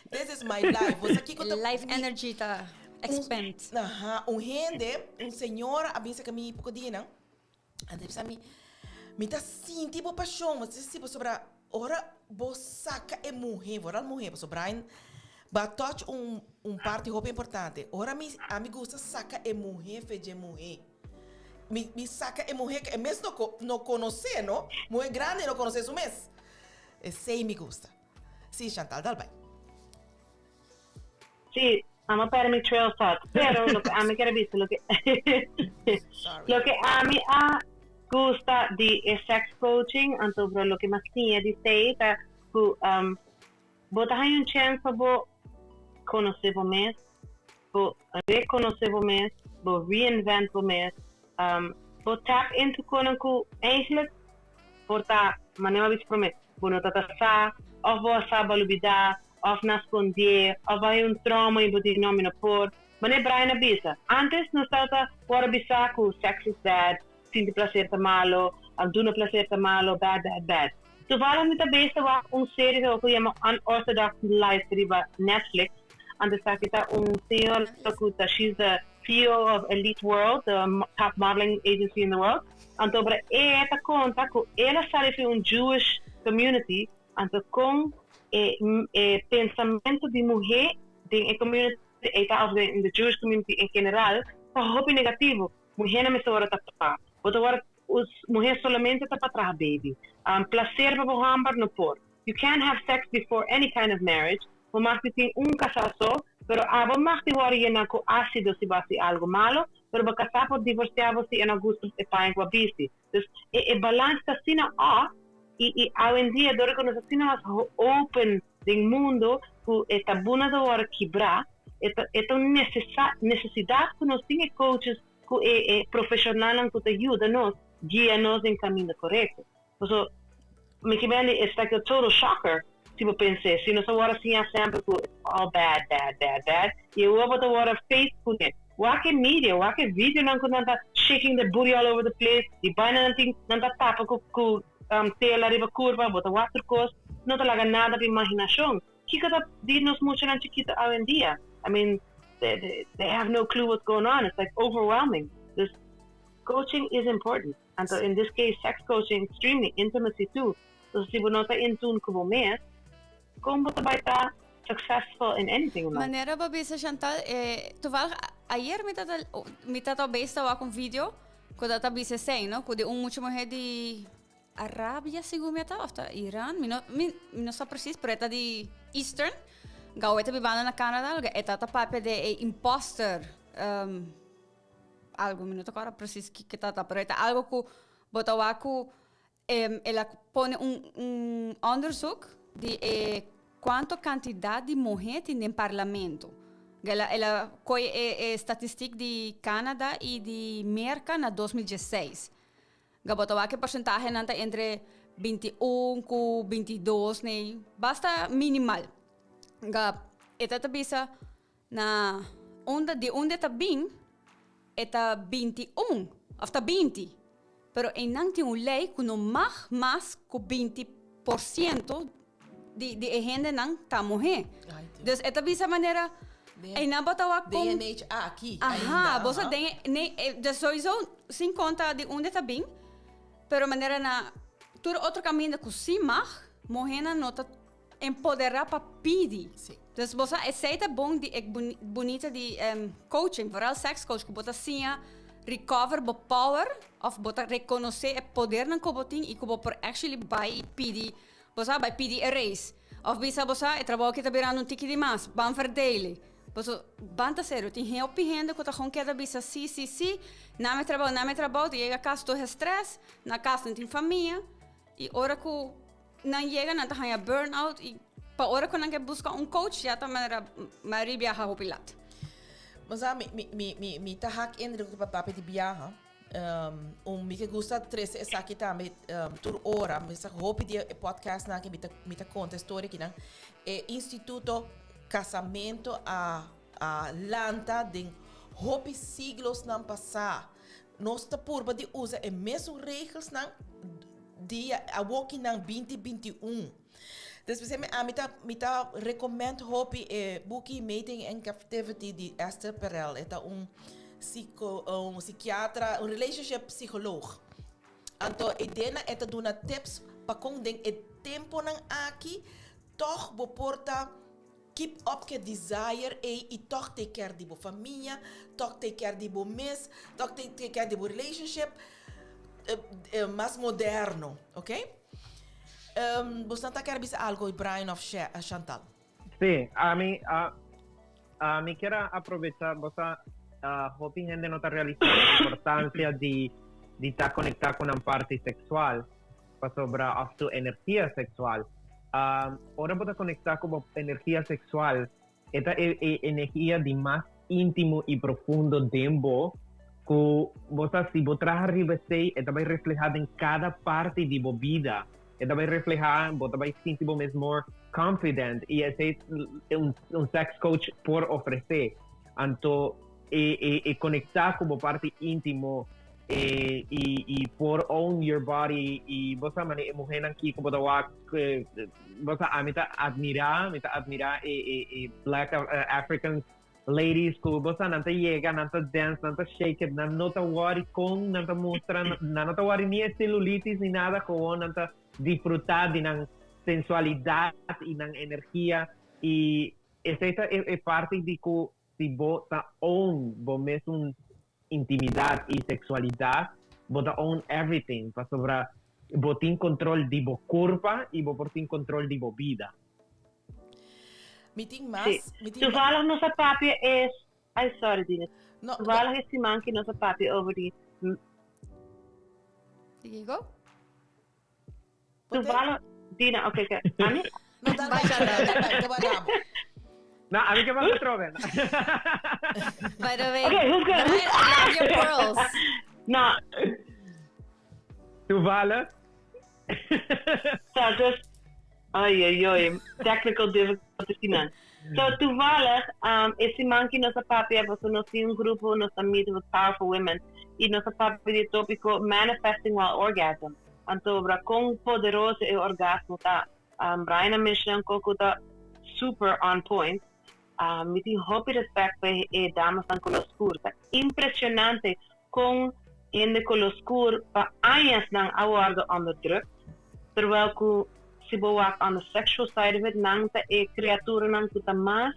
[SPEAKER 2] This is my life. Bo sa kiko ta.
[SPEAKER 1] Life energy ta expand.
[SPEAKER 2] Aha, un hende, un señora a bisa ku mi poko dianan. Anto bisa mi, mi ta sinti bo pasion, bo ta sinti pasobra ora bo saca e muhe, vooral muhe, pasobra Brian bo a touch un un parti hopi importante, ora mi ami gusta saca e muhe fe dje muhe, mi mi saca e muhe ke e mes no no conoce no, muhe grandi no conoce su mes, esey mi gusta. Si Chantal dal bai.
[SPEAKER 3] Sí, ami a perde mi trail of thought, pero loke ami kier a bisa, loke loke ami a gusta di e sex coaching, anto bro loke mi a siña di esei ta ku bo ta haña un chèns pa bo konosé bo mes, bo rekonosé bo mes, bo reinvent bo mes, bo tap into konan ku eigenlijk por ta, manera mi a bisa promé, bo no ta ta sa, òf bo a sa bo a lubidá, of na skondié, of a hay un trauma i bo di no mi no por. Manera Brian a bisa, antes nos tabata por a bisa ku sex is bad, sinti placer ta malo, duna placer ta malo, bad bad bad. Toevallig mi ta bezig wak un serie ku yama Unorthodox Life riba Netflix, anto esaki ta un señora ku ta she's the CEO of Elite World, the top modeling agency in the world, anto ora e ta konta ku el a sali fi un Jewish community. Anto kon e e pensamentu di muhé den e community ei ta of den the Jewish community en general ta hopi negativo. Muhénan mester wòrdu tapá. Bo ta wòrdu us muhé solamente ta pa traha baby. Placer pa bo hòmber no por. You can't have sex before any kind of marriage. Bo mag di tin un kasá so, pero abo mag di wòrdu yená ku ásido si bo hasi algu malo, pero bo kasá por divorsiá bo si e no gusta e paña ku bo a bisti. Dus e e balans ta asina off y y awendia dor cu nos asina mas open den mundo cu e tabunan ta worde kibra e ta e ta un necesa necesidad cu nos tin e coaches cu e e profesionalnan cu ta yuda nos guia nos den caminda corecto. Paso mi ke bende it's like a total shocker si bo pens'e si nos a worde siña semper cu it's all bad bad bad bad y awor bo ta worde face cune. Wak e media, wak e videonan ku nan ta shaking their booty all over the place, di baina nan tin nan ta tapa ku ku tela riba kurpa, bo ta wak tur kos, no ta laga nada pa imaginashon. Kiko ta di nos muchanan chikito awendia? I mean, they they have no clue what's going on, it's like overwhelming. Dus coaching is important. Anto in this case sex coaching extremely, intimacy too. Entonces si bo no ta in tune ku bo mes, kon bo ta bai ta successful in anything in life?
[SPEAKER 1] Manera bo bisa Chantal, e toevallig ayer mi tata mi tata obees ta wak un video ku ta ta bisa esei no, ku di un mucha muher di Arabia segun mi a ta of ta Iran, mi no mi no sa precies pero e ta di Eastern, gau e ta bibando na Canada, e ta ta papia de e imposter. Algo, mi no ta acorda precies kiko ta ta, pero e ta algo ku bo ta wak ku el a pone un onderzoek di e kuanto kantidat di muhé tin den parlamento. El a el a kohe e statistiek di Canada i di Merka na 2016. Ga bo ta wak e porsentahenan ta entre 21 ku 22 nei, basta minimal. Ga e ta ta bisa Na unda di unda e ta bin, e ta 21 of ta 20, pero einan tin un lei ku no mag mas ku 20% di di e hendenan ta muhé. Dus e ta bisa manera einan bo ta wak kon.
[SPEAKER 2] DNH aki
[SPEAKER 1] ainda. Aha, bo sa den e, dus souiso sin konta di unda e ta bin, pero manera na tur otro kaminda ku si mag, muhénan no ta Empoderá pa pidi.
[SPEAKER 2] Sí.
[SPEAKER 1] Dus bo sa esei ta bon di e bunita di coaching, vooral sex coach, ku bo ta siña recover bo power of bo ta rekonosé e podernan ku bo tin i ku bo por actually bai i pidi, bo sa, bai pidi e raise. Of bisa bo sa e trabou aki ta birando un tiki di mas, ban verdele. Paso ban ta serio, tin hopi hende ku ta gewoon keda bisa si, si, si, na mi trabou, na mi trabou, ta yega kas tur gestrès, na kas no tin famia, i ora ku Nan yega nan ta haña burn out i pa ora ku nan ke buska un coach ya ta manera Marie biaha hopi lat.
[SPEAKER 2] Bo sa mi mi mi mi mi ta hak indruk riba papia di biaha. Un mi ke gusta trese esaki tambe tur ora. Mi sa hopi di e podcastnan aki mi ta mi ta konta e storia akinan. E instituto kasamento a a lanta den hopi siglosnan pasá. Nos ta purba di usa e mesun regelsnan dia awokinan 2021. Despues mi ami ta mi ta recommend hopi e buki Mating in Captivity di Esther Perel. E ta un psico un psikiatra, un relationship psycholoog. Anto e dena e ta duna tips pa kon den e temponan aki tog bo por ta keep up ke desire ei i tog take care di bo famia, tog take care di bo mes, tog take care di bo relationship mas moderno, ok? Bosnan ta kier bisa algo Brian of Chantal?
[SPEAKER 4] Sí, ami ami kier a aprovecha bo sa hopi hende no ta realisa e importancia di di ta conecta cu nan parti sexual pasobra of su energia sexual. Ora bo ta conecta cu bo energia sexual E ta e e energia di mas íntimo i profundo den bo ku bo sa si bo traha riba esei e ta bai reflehá den kada parti di bo bida. E ta bai reflehá, bo ta bai sinti bo mes more confident i esei un un sex coach por ofresé. Anto e e e konektá ku bo parti íntimo e i i por own your body i bo sa manera e muhénan kiko bo ta wak bo sa ami ta admirá mi ta admirá e e e black African ladies ku bo sa nan ta yega nan ta dance nan ta shake it nan no ta worry kon nan ta mustra nan no ta worry ni e celulitis ni nada gewoon nan ta disfrutá di nan sensualidat i nan energia i esei ta e e parti di ku si bo ta own bo mesun intimidat i seksualidat, bo ta own everything pasobra bo tin kontrol di bo kurpa i bo por tin kontrol di bo bida.
[SPEAKER 2] Mi tin mas,
[SPEAKER 3] Sí.
[SPEAKER 2] mi tin ma.
[SPEAKER 3] Toevallig nos a papia es, ay sorry Dina,
[SPEAKER 2] No,
[SPEAKER 3] toevallig e siman ki nos a papia over di,
[SPEAKER 1] Sige, go.
[SPEAKER 3] Toevallig, Dina, oké, oké. Ami?
[SPEAKER 2] No, dal bai, Chantal, dal bai, te wak abo.
[SPEAKER 4] No, ami ke pasa trobe.
[SPEAKER 1] By the way,
[SPEAKER 3] Okay, who's gonna-
[SPEAKER 1] Brian, I love your pearls.
[SPEAKER 3] No,
[SPEAKER 4] Toevallig.
[SPEAKER 3] so just, ay, ay, ay, technical difficulties man. So toevallig, e siman ki nos a papia, pasobra nos tin un grupo, nos ta meet with powerful women, i nos a papia di e tópiko manifesting while orgasm. Anto bra kon poderoso e orgasmo ta. Brian a menciona un kos ku ta super on point. Mi tin hopi respect pa e damasnan kolo skur. Ta impresionante kon hende kolo skur pa añasnan a wòrdu onderdrukt, terwijl ku si bo wak on the sexual side of it nan ta e kriaturanan ku ta mas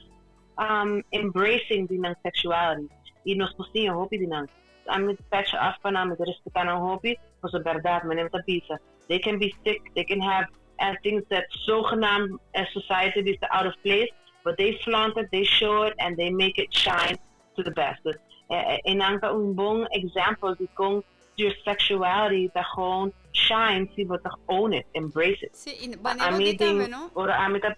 [SPEAKER 3] embracing di nan sexuality i nos por siña hopi di nan. Ami ta pècha af pa nan, mi ta respetá nan hopi, pasobra bèrdat, manera mi ta bisa, they can be sick, they can have things that zogenaamd as society bisa out of place, but they flaunt it, they show it and they make it shine to the best. Dus E nan ta un bon example di con your sexuality ta gewoon shine si bo ta own it, embrace it.
[SPEAKER 1] Sí, y wanneer bo di tambe, no?
[SPEAKER 3] Ora ami ta.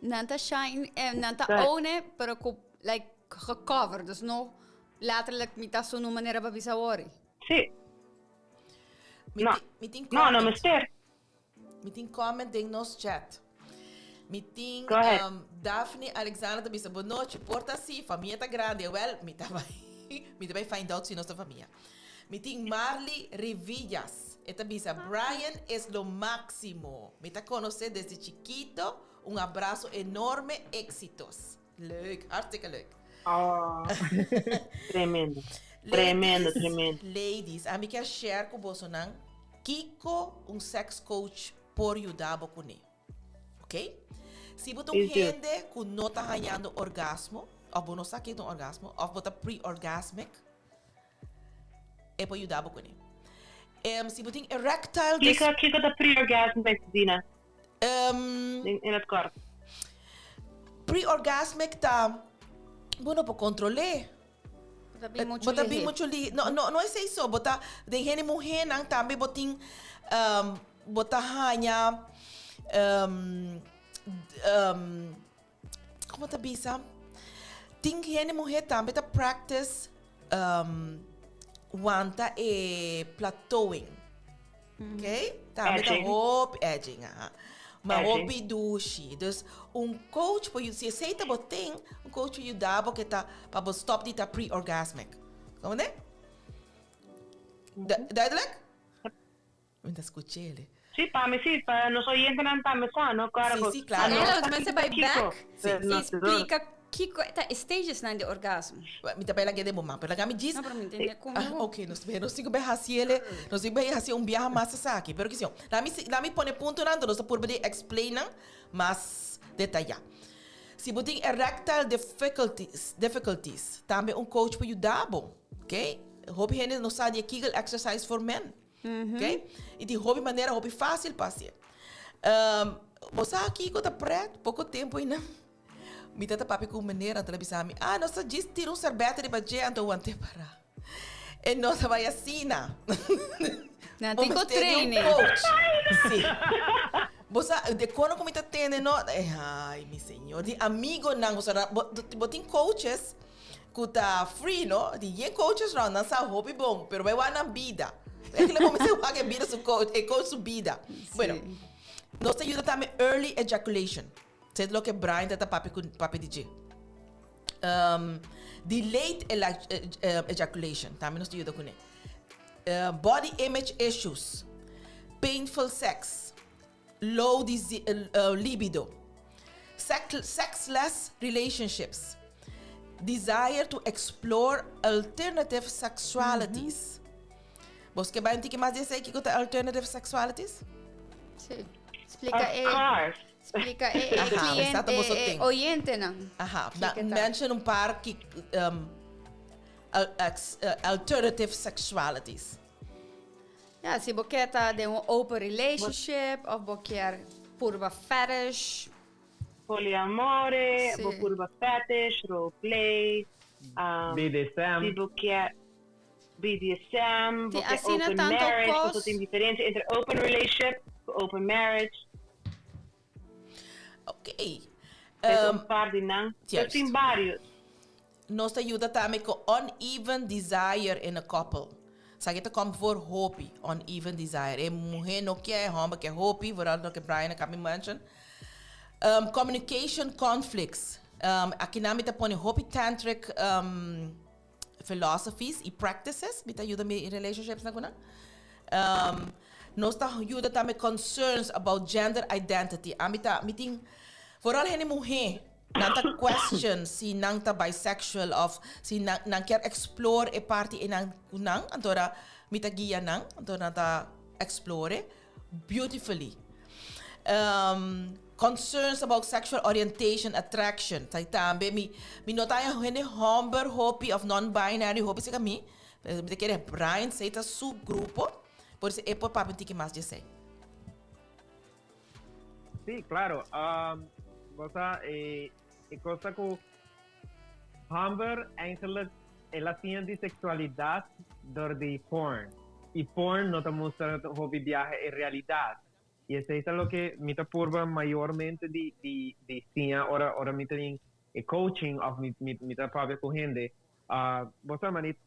[SPEAKER 1] Nan ta shine, nan ta own it, pero cu like gecover, dus no letterlijk mi ta su manera pa bisa wori.
[SPEAKER 3] Sí. No. No, no mester.
[SPEAKER 2] Mi tin comment den nos chat. Mi tin
[SPEAKER 3] Go ahead.
[SPEAKER 2] Daphne Alexander ta bisa, Bon nochi, por ta si, famia ta grandi. Wel, mi ta bai, mi ta bai find out si nos ta famia. Mi tin Marley Rivillas. E ta bisa, Brian es lo máximo. Mi ta conoce desde chiquito. Un abrazo enorme, éxitos. Leuk, hartstikke leuk.
[SPEAKER 3] Oh. Tremendo. Tremendo, tremendo.
[SPEAKER 2] Ladies, ami kier share ku bosonan kiko un sex coach por yuda bo kuné. Ok? Si bo ta un hende ku no ta hañando orgasmo, òf bo no sa ke ta un orgasmo, òf bo ta pre-orgasmic, e por yuda bo kuné. Si bo tin erectile
[SPEAKER 3] dis. Kiko, kiko ta pre-orgasmic, Dina? In het kort.
[SPEAKER 2] Pre-orgasmic ta, bo no por kontrol'é.
[SPEAKER 1] Bo ta bin muchu
[SPEAKER 2] Bo ta bin muchu lihe. No, no, no esei so. Bo ta, den hende muhénan tambe bo tin, bo ta haña, komo ta bisa? Tin hende muhé tambe ta practice wanta e plateauing. Ok? Tambe ta hopi edging, aha. Ma hopi dushi. Dus un coach por si esei ta bo tin, un coach por yuda bo ke ta pa bo stop di ta pre-orgasmic. Comprende? Duidelijk? Mi ta scuchele.
[SPEAKER 3] Sí, pa mi sí, pa nos oyentenan tambe sa, no? Claro
[SPEAKER 2] Sí, sí, claro.
[SPEAKER 1] Anela, nos mester bai back y splica kico ta e stagesnan di orgasmo.
[SPEAKER 2] Mi ta bai laga den bo man, pero laga mi djis.
[SPEAKER 1] No, pero mi ntende con mi
[SPEAKER 2] bo. Ok, nos nos tin cu bai haciele, nos tin cu bai haci un biaha mas esaki. Pero kision, laga mi laga mi pone puntonan, enton nos ta purba di explain nan mas detaya. Si bo tin erectile difficulties, difficulties, tambe un coach por yuda bo, ok? Hopi hende no sa di e Kegel exercise for men. Ok? I tin hopi manera hopi fácil pa hasié. Um, bo sa kiko ta pret? Poko tempu einan mi tata papia ku un meneer, anto el a bisa mi, ah, nos ta djis tira un serbete riba dje, anto want'é pará. E no ta bai asina.
[SPEAKER 1] Nan
[SPEAKER 2] Bo
[SPEAKER 1] tin ku
[SPEAKER 2] mester di un
[SPEAKER 1] trainen.
[SPEAKER 2] coach. Sí. Bo sa, de kono ku mi ta tende no, eh, ai, mi señor, di amigonan, bo sa, bo, bo tin coaches Cu ta free no, di yen coaches rond nan sa hopi bon, pero bay wak nan bida. Eigenlijk bo mester wak e bida su coach, e coach su bida. Bueno, nos ta yuda tambe early ejaculation. Esei ta loke Brian ta ta papia cu papia di dje. Um, delayed ejaculation, tambe nos ta yuda cune. Body image issues, painful sex, low libido, sexless relationships, desire to explore alternative sexualities. Bos ke bai un tiki mas di esei kiko ta alternative sexualities?
[SPEAKER 1] Sí. Splika
[SPEAKER 3] Of
[SPEAKER 1] e
[SPEAKER 3] course.
[SPEAKER 1] splika e e
[SPEAKER 2] Aha,
[SPEAKER 1] cliente
[SPEAKER 2] esaki boso
[SPEAKER 1] e
[SPEAKER 2] tin.
[SPEAKER 1] oyentenan.
[SPEAKER 2] Aha,
[SPEAKER 1] Kiko
[SPEAKER 2] na,
[SPEAKER 1] ta.
[SPEAKER 2] mention un par ki alternative sexualities.
[SPEAKER 1] Ja, si bo kier ta den un open relationship of bo kier purba fetish.
[SPEAKER 3] Poliamore,
[SPEAKER 1] Sí.
[SPEAKER 3] bo purba fetish, role play, um,
[SPEAKER 4] BDSM.
[SPEAKER 3] si bo kier BDSM, bo
[SPEAKER 1] Tin
[SPEAKER 3] kier
[SPEAKER 1] asina
[SPEAKER 3] open
[SPEAKER 1] tanto
[SPEAKER 3] marriage,
[SPEAKER 1] kos.
[SPEAKER 3] paso tin diferencia entre open relationship cu open marriage.
[SPEAKER 2] Ok.
[SPEAKER 3] Es un par di nan.
[SPEAKER 2] Juist.
[SPEAKER 3] Tin varios.
[SPEAKER 2] Nos ta yuda tambe ku uneven desire in a couple. Esaki ta kom voor hopi, uneven desire. E muhé no kier, e hòmber kier hopi, vooral loke Brian a kaba di mention. Communication conflicts. Akinan mi ta pone hopi tantric philosophies i practices. Mi ta yuda mi relationships nan ku nan. Nos ta yuda tambe concerns about gender identity. Ami ta, mi tin, vooral hende muhé. Nan ta question si nan ta bisexual of si nan nan kier explore e parti einan ku nan, anto ora mi ta guia nan, anto nan ta explore beautifully. Concerns about sexual orientation, attraction, ta tambe mi mi no ta haña hende homber hopi of non-binary hopi cerca mi, mi ta kere Brian esei ta su grupo, por eso e por papia un tiki mas di esei.
[SPEAKER 4] Sí, claro. Um, bo sa, e, e cosa cu Humber eigenlijk El a siña di sexualidad door di porn. Y porn no ta mustra hopi biaha e realidad. Y esey ta loke mi ta purba mayormente di di di siña ora ora mi ta den e coaching of mi mi mi ta papia cu hende. Bo sa manit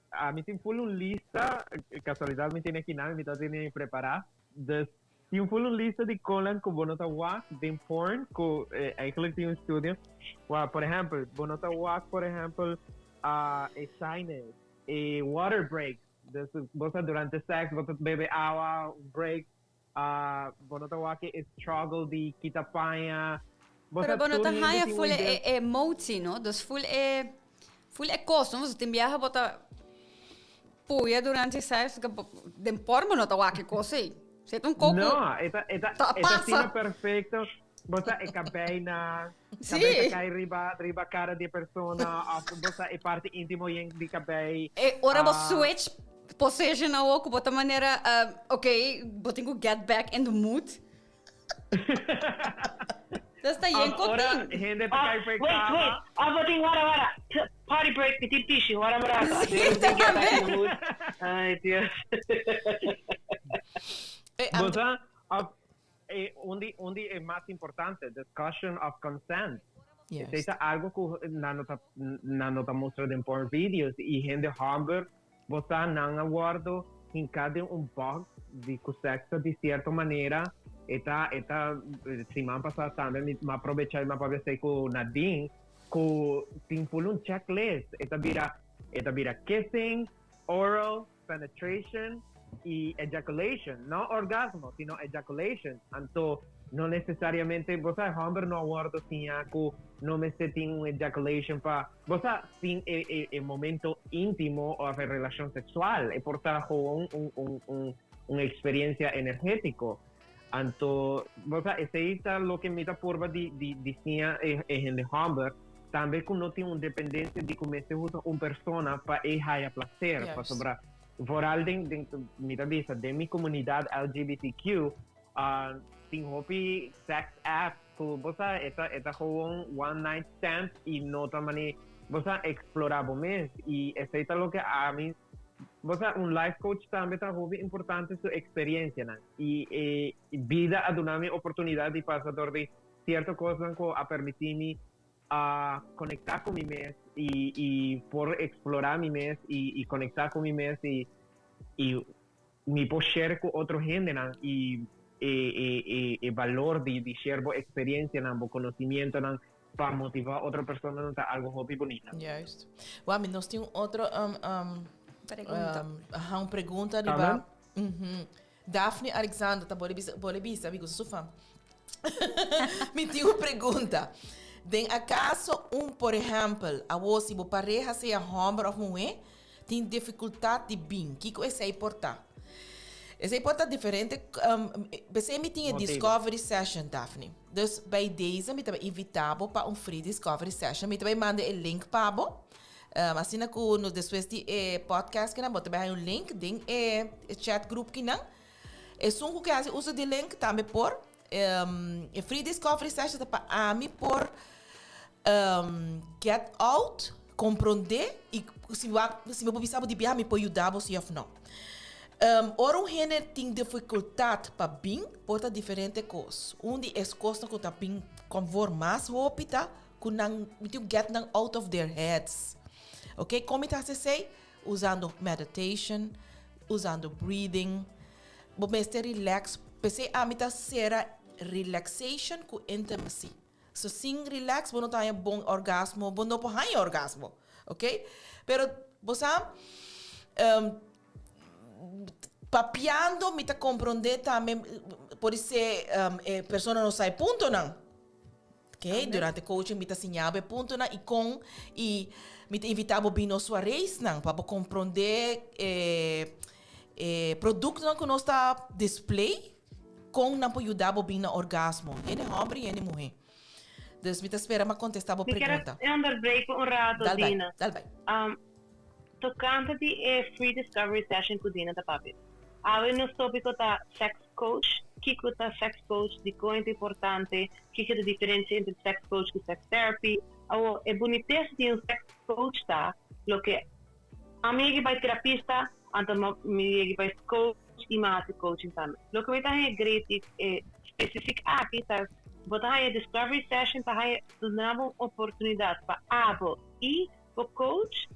[SPEAKER 4] ami tin full un lista, casualidad mi tene akinan, mi ta tene prepara. Dus tin full un lista di konan ku bo no ta wak den porn ku eigenlijk tin un studio. Wa por ehempel, bo no ta wak por ehempel e shyness, e water breaks. Dus bo sa durante sex bo ta bebe awa, un break. Bo no ta wak e struggle di kita paña.
[SPEAKER 1] Bo Pero bo no ta haña full e emotie, no? Dus full e full e kos, no? Pasobra tin biaha bo ta puya durante sex, den porn bo no ta wak e kos ei. Si e ta un koko
[SPEAKER 4] No, e ta e ta e ta asina perfecto. Bo sa e kabeinan, kabei ta kai riba riba kara di e persona of bo sa e parti intimo yen di kabei.
[SPEAKER 1] E ora bo switch position awor ku bo ta manera ok, bo tin ku get back in the mood. Dus ta yen
[SPEAKER 4] ku
[SPEAKER 1] tin.
[SPEAKER 4] Hende ta kai for e
[SPEAKER 3] Wait,
[SPEAKER 4] kama.
[SPEAKER 3] wait. Of bo tin wara wara. Party break, mi tin pishi, wara un rato.
[SPEAKER 1] Sí, tambe.
[SPEAKER 3] Ay, Dios.
[SPEAKER 4] Bo sa, of e un di un di e mas importante, discussion of consent. Esei ta algo ku nan no ta nan no ta mustra den porn videos i hende hòmber Bo sa nan a wordo hinca den un box di cu sex ta di cierto manera. E ta, e ta, siman pasa tambe mi a probecha y mi a papia esey cu Nadine, cu tin full un checklist. E ta bira, e ta bira kissing, oral, penetration y ejaculation. No orgasmo, sino ejaculation. Anto No necesariamente, bo sa e homber no a wordo siña cu no mester tin un ejaculation pa, bo sa, tin e e e momento intimo of e relacion sexual, e por ta gewoon un un un un experiencia energetico. Anto, bo sa, esey ta loke mi ta purba di di di siña e e hende homber, tambe cu no tin un dependencia di cu mester usa un persona pa e haya placer, pasobra vooral den den mi ta bisa den mi comunidad LGBTQ, Tin hopi sex apps ku bo sa e ta e ta gewoon one night stand i no ta mane bo sa eksplorá bo mes i esei ta loke ami bo sa un life coach tambe ta hopi importante su eksperiencianan i e bida a duna mi oportunidat di pasa dor di sierto kosnan ku a permití mi a konektá ku mi mes i i por eksplorá mi mes i i konektá ku mi mes i i Mi por share ku otro hendenan i e e e e balor di di share bo eksperiencianan, bo konosimientonan pa motivá otro personanan ta algo hopi bunita.
[SPEAKER 2] Juist. Wak, mi nos tin un otro um, um,
[SPEAKER 1] Pregunta.
[SPEAKER 2] um, aha, un pregunta riba.
[SPEAKER 4] Carmen?
[SPEAKER 2] Mhm. Daphne Alexander ta bole bisa, bole bisa, mi gusta su fam. Mi tin un pregunta. Den acaso un, por ehempel, awo si bo pareha sea homber of muhe, Tin dificultad di bin. Kico esey por ta? Esey por ta diferente. P'esey mi tin e discovery session, Daphne. Dus bij deze mi ta bay invita bo pa un free discovery session. Mi ta bay manda e link pa bo. Asina cu nos despues di e podcast kinan bo ta bay haya un link den e chat group kinan. Esun cu ke haci uso di link tambe por. E free discovery session ta pa ami por get out, comprende y si wak si mi por bisa bo di biaha mi por yuda bo si of no. Ora un hende tin dificultad pa bin por ta diferente cos. Un di es cosnan cu ta bin confor mas hopi ta cu nan mi tin cu get nan out of their heads. Ok, con mi ta haci esey? Usando meditation, usando breathing. Bo mester relax, p'esei ami ta sera relaxation ku intimacy. So sin relax bo no ta haña bon orgasmo, bo no por haña orgasmo, ok? Pero bo sa, papiando mi ta komprondé tambe podisé e persona no sa e puntonan. Ok, durante coaching mi ta siña bo e puntonan i kon i mi ta invita bo bin nos soireesnan pa bo komprondé e e produktonan ku nos ta display kon nan por yuda bo bin na orgasmo, hende hòmber i hende muhé. Dus mi ta spera mi a kontestá bo
[SPEAKER 3] Mi kier
[SPEAKER 2] pregunta.
[SPEAKER 3] a onderbreek bo un rato,
[SPEAKER 2] Dal bai,
[SPEAKER 3] Dina.
[SPEAKER 2] dal bai.
[SPEAKER 3] Tokante di e free discovery session ku Dina ta papia. Awe nos tópiko ta sex coach, kiko ta sex coach, dikon e ta importante, kiko ta diferensia entre sex coach ku sex therapy. Awor, e bunitesa di un sex coach ta loke. Ami yegi bai terapista, anto mi yegi bai coach y mi a haci coaching tambe. Loke mi ta haña great di e specific aki ta bo ta haña discovery session ta haña duna bo un oportunidad pa abo y bo coach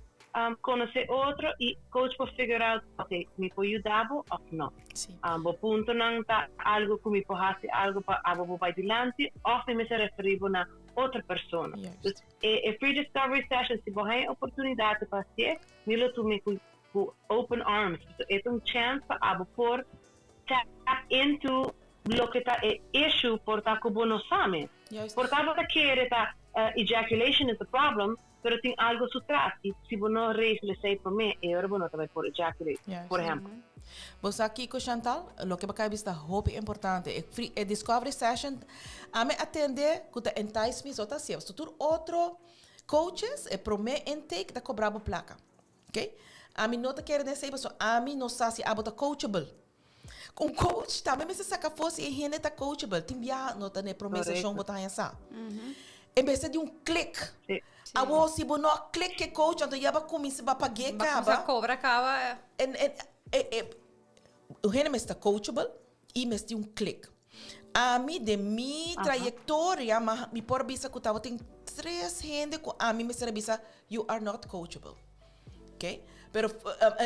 [SPEAKER 3] conoce otro y coach por figure out ok mi por yuda bo of no. Bo puntonan ta algo cu mi por haci algo pa abo bo bay dilanti of mi mester referi bo na otro persona. Dus e free discovery session si bo haña e oportunidad pa hacié mi lo tuma cu cu open arms. Pasobra e ta un chance pa abo por tap into loke ta e issue por ta cu bo no sa mes. Por ta bo ta kere ta ejaculation is the problem, pero tin algo su tras y si bo no regel esey prome e ora bo no ta bay por ejaculate, por ehempel.
[SPEAKER 2] Bo sa kico Chantal? Loke bo a bisa ta hopi importante. E free e discovery session ami atende cu ta entice mi so ta hacié. Pasobra tur otro coaches e prome intake ta cobra bo placa. Ok? Ami no ta kere den esey pasobra ami no sa si abo ta coachable. Un coach tambe mester saca afó si e hende ta coachable. Tin biaha no ta na e prome seshon bo ta haña sa. E mester di un click. Awor si bo no a click ke coach anto ya bo a cuminsa bo a pag'é
[SPEAKER 1] Bo a
[SPEAKER 2] caba.
[SPEAKER 1] cuminsa cobra caba.
[SPEAKER 2] En en e e un hende mester ta coachable y mester un click. Ami den mi trayectoria ma mi por bisa cu tabatin tres hende cu ami mester a bisa you are not coachable. Ok, pero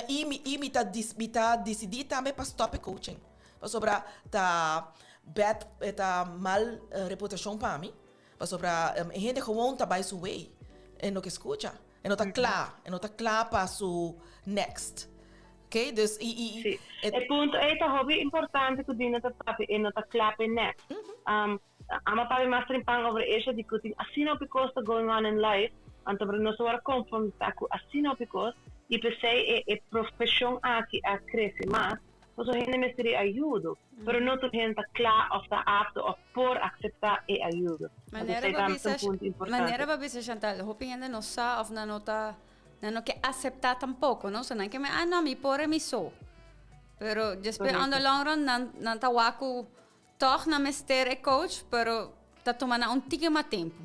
[SPEAKER 2] y mi y mi ta mi ta dicidí tambe pa stop e coaching. Pasobra ta bad e ta mal reputacion pa mi. Pasobra e hende gewoon ta bay su way. E no ke scucha. E no ta cla. E no ta cla pa su next. Ok, dus y y
[SPEAKER 3] Sí. E punto ey ta hopi importante cu Dina ta papia, e no ta cla pa e next. Ama papia mas trimpan over e hecho di cu tin asina hopi cos ta going on in life, anto pero nos a worde confronta cu asina hopi cos y p'esey e e profesion aki a crece mas, pasobra hende mester di ayudo, pero no tur hende ta cla of ta apto of por acepta e ayudo. Anto
[SPEAKER 1] Manera
[SPEAKER 3] esey
[SPEAKER 1] bo
[SPEAKER 3] tambe ta
[SPEAKER 1] bisa
[SPEAKER 3] un punto importante.
[SPEAKER 1] Manera bo bisa Chantal, hopi hende no sa of nan no ta nan no ke acepta tampoco, no? So nan ke men, ah no, mi por e mi so. Pero despues on the long run nan nan ta wak cu Tog nan mester e coach, pero ta tuma nan un tiki mas tempu.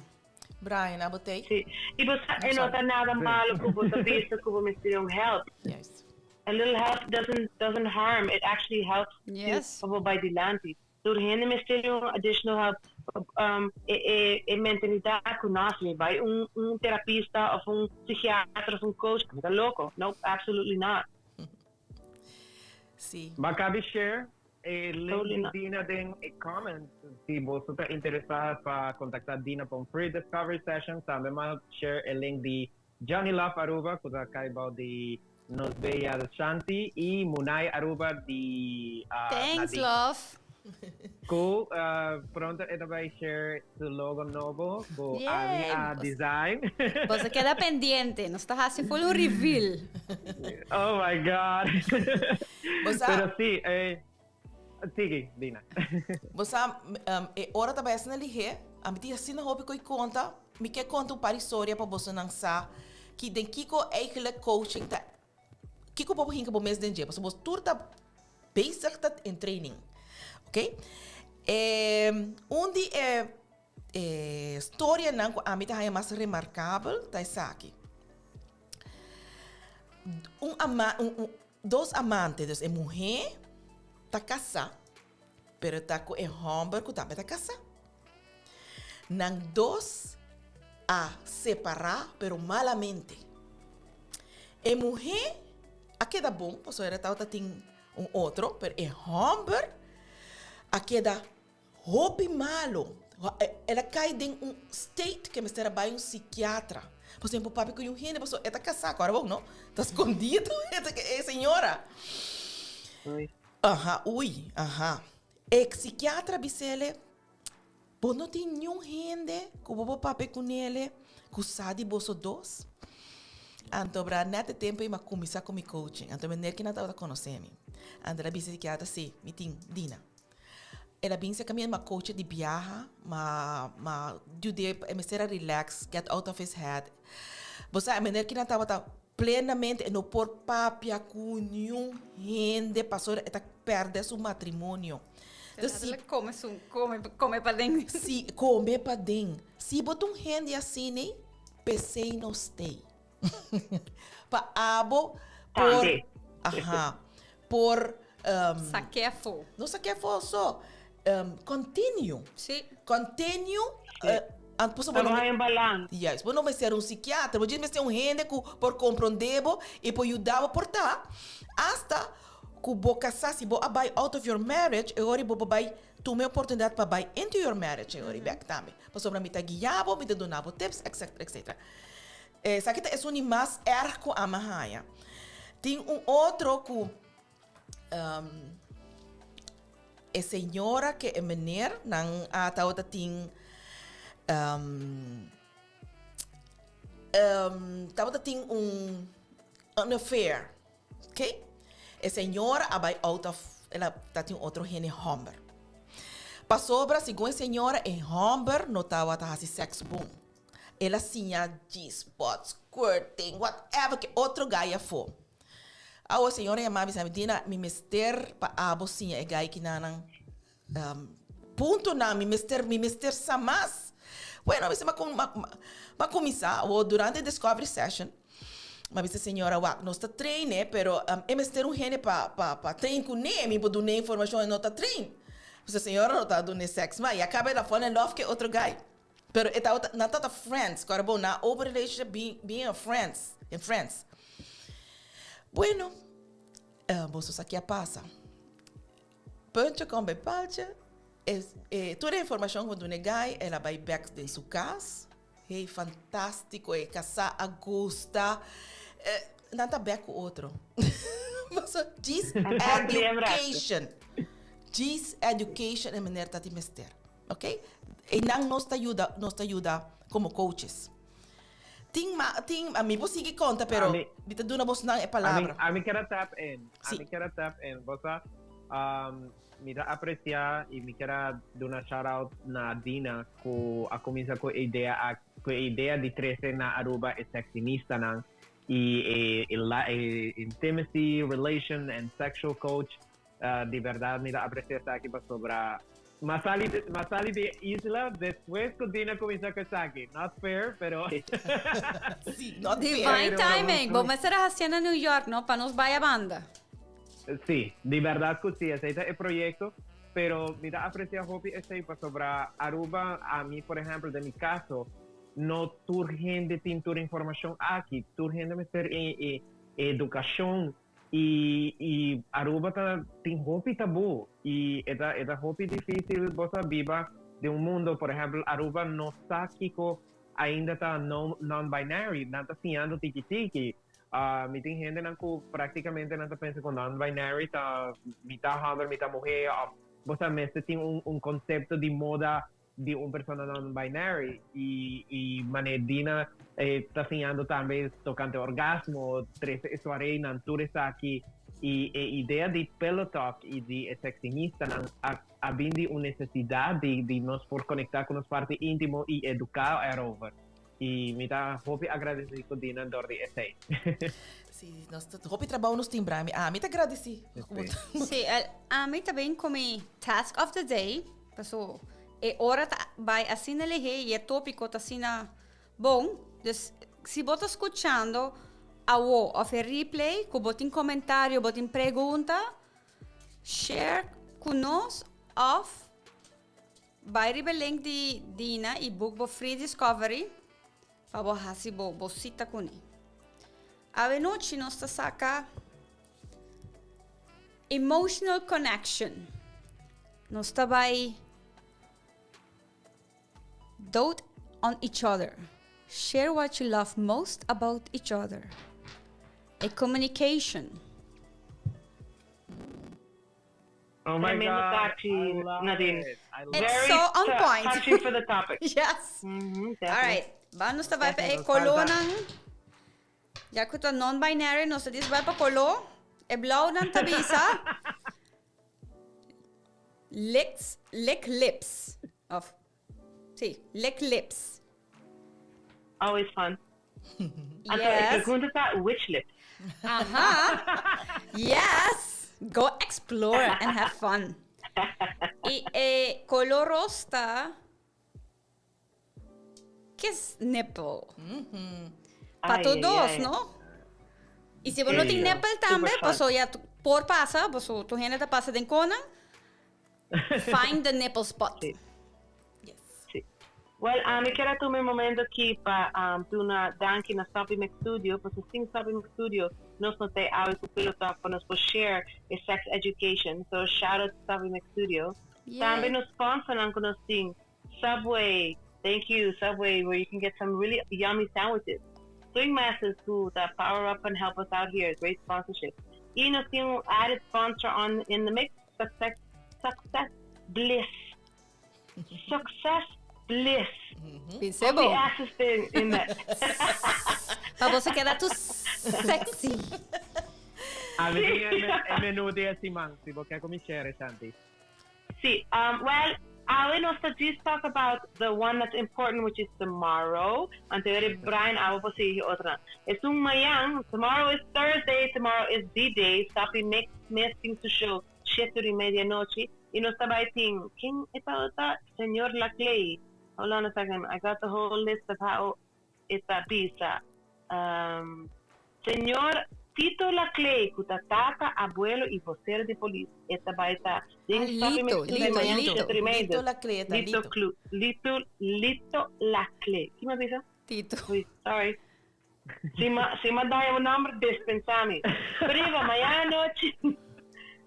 [SPEAKER 2] Brian, abo tei?
[SPEAKER 3] Sí. I bo sa e no ta nada malo ku bo ta bisa ku bo mester un help.
[SPEAKER 2] Juist.
[SPEAKER 3] A little help doesn't doesn't harm, it actually helps you pa bo bai dilanti. Tur hende mester un additional help. E e e mentalidat ku nos mi bai un un terapista of un psikiatra of un coach, mi ta loko. Nope, absolutely not.
[SPEAKER 2] Sí.
[SPEAKER 4] Bo a kabi share E link di Dina den e comments si boso ta interesa pa contacta Dina pa un free discovery session. Tambe m'a share e link di Johnny Love Aruba cu ta cay bao di nos bella Shanti y Munay Aruba di
[SPEAKER 1] Thanks
[SPEAKER 4] Nadine.
[SPEAKER 1] love.
[SPEAKER 4] Cu pronto e ta bay share su logo nobo cu ami a design.
[SPEAKER 1] Boso keda pendiente, nos ta haci full un reveal.
[SPEAKER 4] Oh my God.
[SPEAKER 2] Bo sa.
[SPEAKER 4] Pero sí, eh, sigui, Dina.
[SPEAKER 2] Bo sa, e ora ta bai asina lihé, ami tin asina hopi ku e konta, mi ke konta un par historia pa bosonan sa ki den kiko eigenlijk coaching ta, kiko bo por hinka bo mes den dje, pasobra bo tur ta bezig ta in training, ok. E un di e e storianan ku ami ta haña mas remarkabel ta esaki. Un ama, un, un, dos amante, dus e muhé ta kasá, pero ta ku e hòmber ku tambe ta kasá. Nan dos a separá, pero malamente. E muhé a keda bon, pasobra e tabata tin un otro, pero e hòmber a keda Hopi malo. El a kai den un state ke mester a bai un psikiatra. Pasobra por papia ku un hende pasobra e ta kasá ku ora no ta skondido e señora. Aha, ui, aha. E psikiatra a bis'ele, bo no tin niun hende ku bo por papia kunele ku sa di boso dos? Anto bra nèt e tempu ei mi a kuminsá ku mi coaching. Anto meneer kinan tabata konosé mi. Anto el a bisa e psikiatra, si, mi tin Dina. El a bin cerca mi, m'a coacha di biaha, m'a m'a yud'é, e mester a relax, get out of his head. Bo sa, e meneer kinan tabata plenamente, e no por papia cu niun hende pasobra e ta perde su matrimonio.
[SPEAKER 1] Dus si. Come su, come, come paden.
[SPEAKER 2] Si, come paden. Si bo ta un hende asina, p'esey no stay. Pa abo por aha por
[SPEAKER 1] Saké afó.
[SPEAKER 2] No saké afó so. Continue.
[SPEAKER 1] Sí.
[SPEAKER 2] Continue.
[SPEAKER 3] Pasobra bo no en balans.
[SPEAKER 2] Juist. Bo no mester un psikiatra. Bo djis mester un hende ku por komprondé bo i por yuda bo por ta hasta ku bo kasá si bo a bai out of your marriage e ora bo por bai tuma e oportunidat pa bai into your marriage e ora bèk tambe. Pasobra mi ta guia bo, mi ta duna bo tips etcetera etcetera. Esaki ta esun di mas erg ku ami a haña. Tin un otro ku e señora ke e meneer nan a tabata tin tabata tin un un affair, ok. E señora a bai out of el a ta tin otro hende homber. Pasobra segun e señora e homber no tabata hasi seks bon. El a siña G-spot, squirting, whatever ke otro guy afó. Awo señora yama mi bisa mi, Dina, mi mester pa abo siña e guy kinanan puntonan, mi mester, mi mester sa mas. Bueno, mi bisa, m'a kuminsá. Awo durante e discovery session, m'a bisa señora, wak, nos ta train e, pero e mester un hende pa pa train kuné, mi por dun'é informashon, e no ta train. Pasobra señora no ta dun'é sèks mas, ya kaba el a fall in love ku e otro guy. Pero e tabata, nan tabata friends, ku ora bo na open relationship being, being a friends, in friends. Bueno, boso sa ke a pasa. Puntje komt bij paaltje, e, e, tur e informashon ku bo duna e guy, el a bai bèk den su kas. Hey, fantástiko, e kasá a gusta. Nan ta bèk ku otro. Pasobra djis education, djis education e meneer ta tin mester. Ok, einan nos ta yuda, nos ta yuda como coaches. Tin ma, tin, a mi por sigui conta, pero
[SPEAKER 4] Ami-
[SPEAKER 2] mi ta duna bosnan e palabra.
[SPEAKER 4] Ami, ami kier a tap in.
[SPEAKER 2] Sí.
[SPEAKER 4] Ami kier a tap in. Bo sa, mi ta aprecia y mi kier a duna shout out na Dina cu a cuminsa cu e idea a, cu e idea di trece na Aruba e sexinistanan y e, e, la, e intimacy, relation and sexual coach. Di berdad mi ta aprecia esaki pasobra m'a sali m'a sali di e isla despues cu Dina cuminsa cu esaki. Not fair, pero.
[SPEAKER 2] Sí, not fair.
[SPEAKER 1] Divine timing. Bo mester a hacié na New York, no? Pa nos bai a banda.
[SPEAKER 4] Sí, di berdad cu sí. Esey ta e proyecto. Pero mi ta aprecia hopi esey pasobra Aruba, ami por ehempel, den mi caso, no tur hende tin tur informacion aki. Tur hende mester e educacion. Y y Aruba ta tin hopi tabú y e ta e ta hopi difícil bo sa biba den un mundo, por ehempel Aruba no sa kiko ainda ta no non-binary, nan ta siñando tiki tiki. Mi tin hendenan ku prácticamente nan ta pensa ku non-binary ta mitá hòmber mitá muhé òf bo sa mester tin un un konsepto di moda di un persona non-binary y y mane Dina ta siñando tambe tocante orgasmo, trece e soarenan, tur esaki y e idea di Pillow Talk y di e sexinistanan a a bin di un necesidad di di nos por conecta cu nos parti intimo y educa erover y mi ta hopi agradeci cu Dina dor di esey.
[SPEAKER 2] Si, nos ta hopi trabou nos tin Brami. Ami ta agradeci.
[SPEAKER 1] Si, ami ta bin cu mi task of the day. Paso e ora ta bai asina lihé i e tópiko ta asina bon. Dus si bo ta skuchando awo òf e replay ku bo tin komentario, bo tin pregunta, share ku nos òf bai riba e link di Dina i book bo free discovery pa bo hasi bo bo sita kuné. Awe nochi nos ta saka Emotional connection. Nos ta bai dote on each other. Share what you love most about each other. E communication.
[SPEAKER 4] Oh my
[SPEAKER 3] Tremendo
[SPEAKER 4] God,
[SPEAKER 3] touchy,
[SPEAKER 4] I love
[SPEAKER 3] Nadine.
[SPEAKER 4] it. I love
[SPEAKER 1] It's
[SPEAKER 3] Very
[SPEAKER 1] so on point.
[SPEAKER 3] touchy for the topic.
[SPEAKER 1] Yes.
[SPEAKER 3] Definitely.
[SPEAKER 1] All right. Ba nos ta bai pa e
[SPEAKER 4] Definitely.
[SPEAKER 1] kolonan. Ya ku ta non-binary nos ta dis bai pa koló. E blaunan ta bisa licks, lick lips. Of, sí, lick lips.
[SPEAKER 3] Always fun. Anto e
[SPEAKER 1] Yes.
[SPEAKER 3] pregunta ta which lips?
[SPEAKER 1] Aha. Yes. Go explore and have fun. I e koló ros ta Kiss nipple. Pa tur dos, no? I si bo no tin nipple tambe, paso ya por pasa, paso tur hende ta pasa den konan, find the nipple spot.
[SPEAKER 3] Si. Si. Well, ami kier a tuma e momento aki pa duna danki na Soppy Mix Studio, paso sin Soppy Mix Studio nos no ta e awe ku Pillow Talk pa nos por share e sex education. So shout out to Soppy Mix Studio. Tambe nos sponsornan ku nos tin, Subway, thank you Subway where you can get some really yummy sandwiches. Swing Masters ku ta power up and help us out here, great sponsorship. I nos tin un added sponsor on in the mix, Success Success Bliss. Success Bliss.
[SPEAKER 1] Pensé bo.
[SPEAKER 3] Hopi S's in, in that.
[SPEAKER 1] Pa bo se keda tu sexy.
[SPEAKER 4] Ami tin e menu di e siman, si bo ke ku mi share, Shanti.
[SPEAKER 3] Si, um, well, awe nos ta just talk about the one that's important, which is tomorrow. Anto eri Brian awe por sigui otra. Esun mañan, tomorrow is Thursday, tomorrow is D-Day, Sapi Mix mes tin su show shete di medianochi. I nos ta bai tin, ken e tabata? Señor Laclay. Hold on a second, I got the whole list of how e ta bisa. Um, Señor Tito Laclay, cu ta tata, abuelo y vocero di polis. E ta bay ta den
[SPEAKER 1] Ah,
[SPEAKER 3] Sapi
[SPEAKER 1] Lito,
[SPEAKER 3] Mix
[SPEAKER 1] Lito,
[SPEAKER 3] Studio mañan
[SPEAKER 1] Lito.
[SPEAKER 3] shete di media.
[SPEAKER 2] Lito Laclay, e ta
[SPEAKER 3] Lito
[SPEAKER 2] Lito.
[SPEAKER 3] Clu, Lito, Lito Laclay. Ki mi a bisa?
[SPEAKER 1] Tito.
[SPEAKER 3] Uy, sorry. Si mi, si mi a daña bo nomber, dispensa mi. Priva, mañana anochi,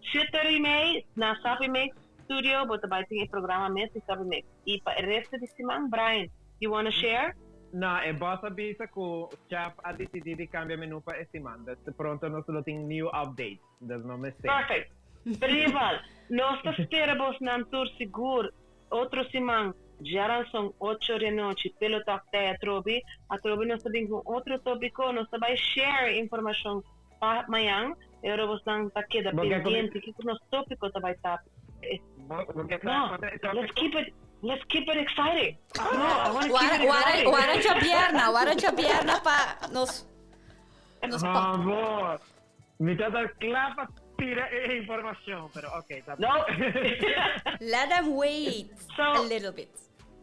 [SPEAKER 3] shete di mei, na Sapi Mix Studio, bo ta bay tin e programa mes di Sapi Mix. Y pa e resto di siman, Brian, you wanna share?
[SPEAKER 4] No, e boss a bisa cu chef a dicidi di cambia menu pa e siman. Dus pronto nos lo tin new updates. Dus no mester.
[SPEAKER 3] Perfect. Prival, nos ta spera bosnan tur sigur otro siman djaranson ocho di anochi Pillow Talk tei atrobe. Atrobe nos ta bin cu un otro topico. Nos ta bay share e informacion pa mañan. E ora bosnan ta keda
[SPEAKER 4] Bo ke cu mi.
[SPEAKER 3] pendiente kico nos topico ta bay ta.
[SPEAKER 4] Bo ke sa
[SPEAKER 3] No,
[SPEAKER 4] cual ta e
[SPEAKER 3] let's
[SPEAKER 4] topico?
[SPEAKER 3] keep it, let's keep it exciting. No, I wanna keep
[SPEAKER 1] Wara,
[SPEAKER 3] it
[SPEAKER 1] wara,
[SPEAKER 3] exciting.
[SPEAKER 1] wara djabierna, wara djabierna pa nos, nos pop.
[SPEAKER 4] Amor, mi ta ta kla pa tira e informacion, pero ok, ta
[SPEAKER 3] No.
[SPEAKER 1] Let them wait
[SPEAKER 3] So,
[SPEAKER 1] a little bit.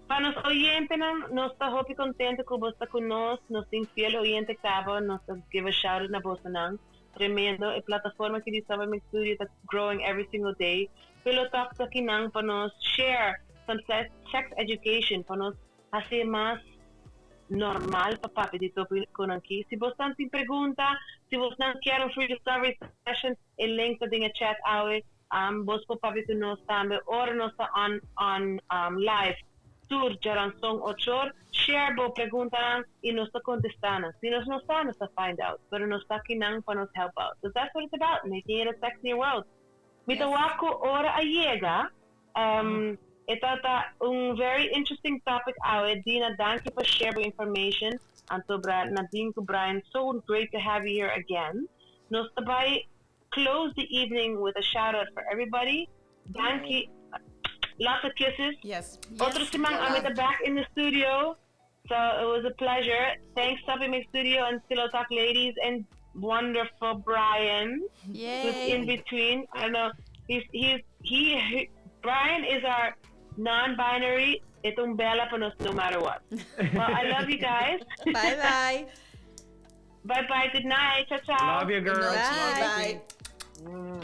[SPEAKER 3] Pa nos oyentenan, nos ta hopi contento cu bo sta cu nos, nos tin fiel oyente caba, nos ta give a shout out na bosonan. Tremendo, e plataforma aki di Saba Mix Studio ta growing every single day. Pillow Talk ta kinan pa nos share some sex, sex education, pa nos haci mas normal pa papia di topiconan aki. Si bosnan tin pregunta, si bosnan kier un free discovery session, e link ta den e chat awe. Bos por papia cu nos tambe ora nos ta on on live tur djaranson ochor. Share bo preguntanan y nos ta contesta nan. Si nos no sa, nos ta find out. Pero nos ta akinan pa nos help out. So that's what it's about, making it a sexier world. Mi ta wak cu ora a yega. E ta ta un very interesting topic awe. Dina, danki pa share bo information. Anto bra Nadine cu Brian, so great to have you here again. Nos ta bay close the evening with a shout out for everybody. Danki. Lots of kisses.
[SPEAKER 2] Yes.
[SPEAKER 3] Otro siman ami ta back in the studio. So it was a pleasure. Thanks Sabi Mix Studio and Pillow Talk ladies and wonderful Brian who's in
[SPEAKER 1] Yay.
[SPEAKER 3] between. I don't know. He's he's he, he Brian is our non-binary. E ta un bella pa nos no matter what. Well, I love you guys.
[SPEAKER 1] Bye bye.
[SPEAKER 3] Bye bye. Good night. Ciao ciao.
[SPEAKER 4] Love you, girl.
[SPEAKER 2] Good nochi.
[SPEAKER 1] Bye.
[SPEAKER 2] Bye.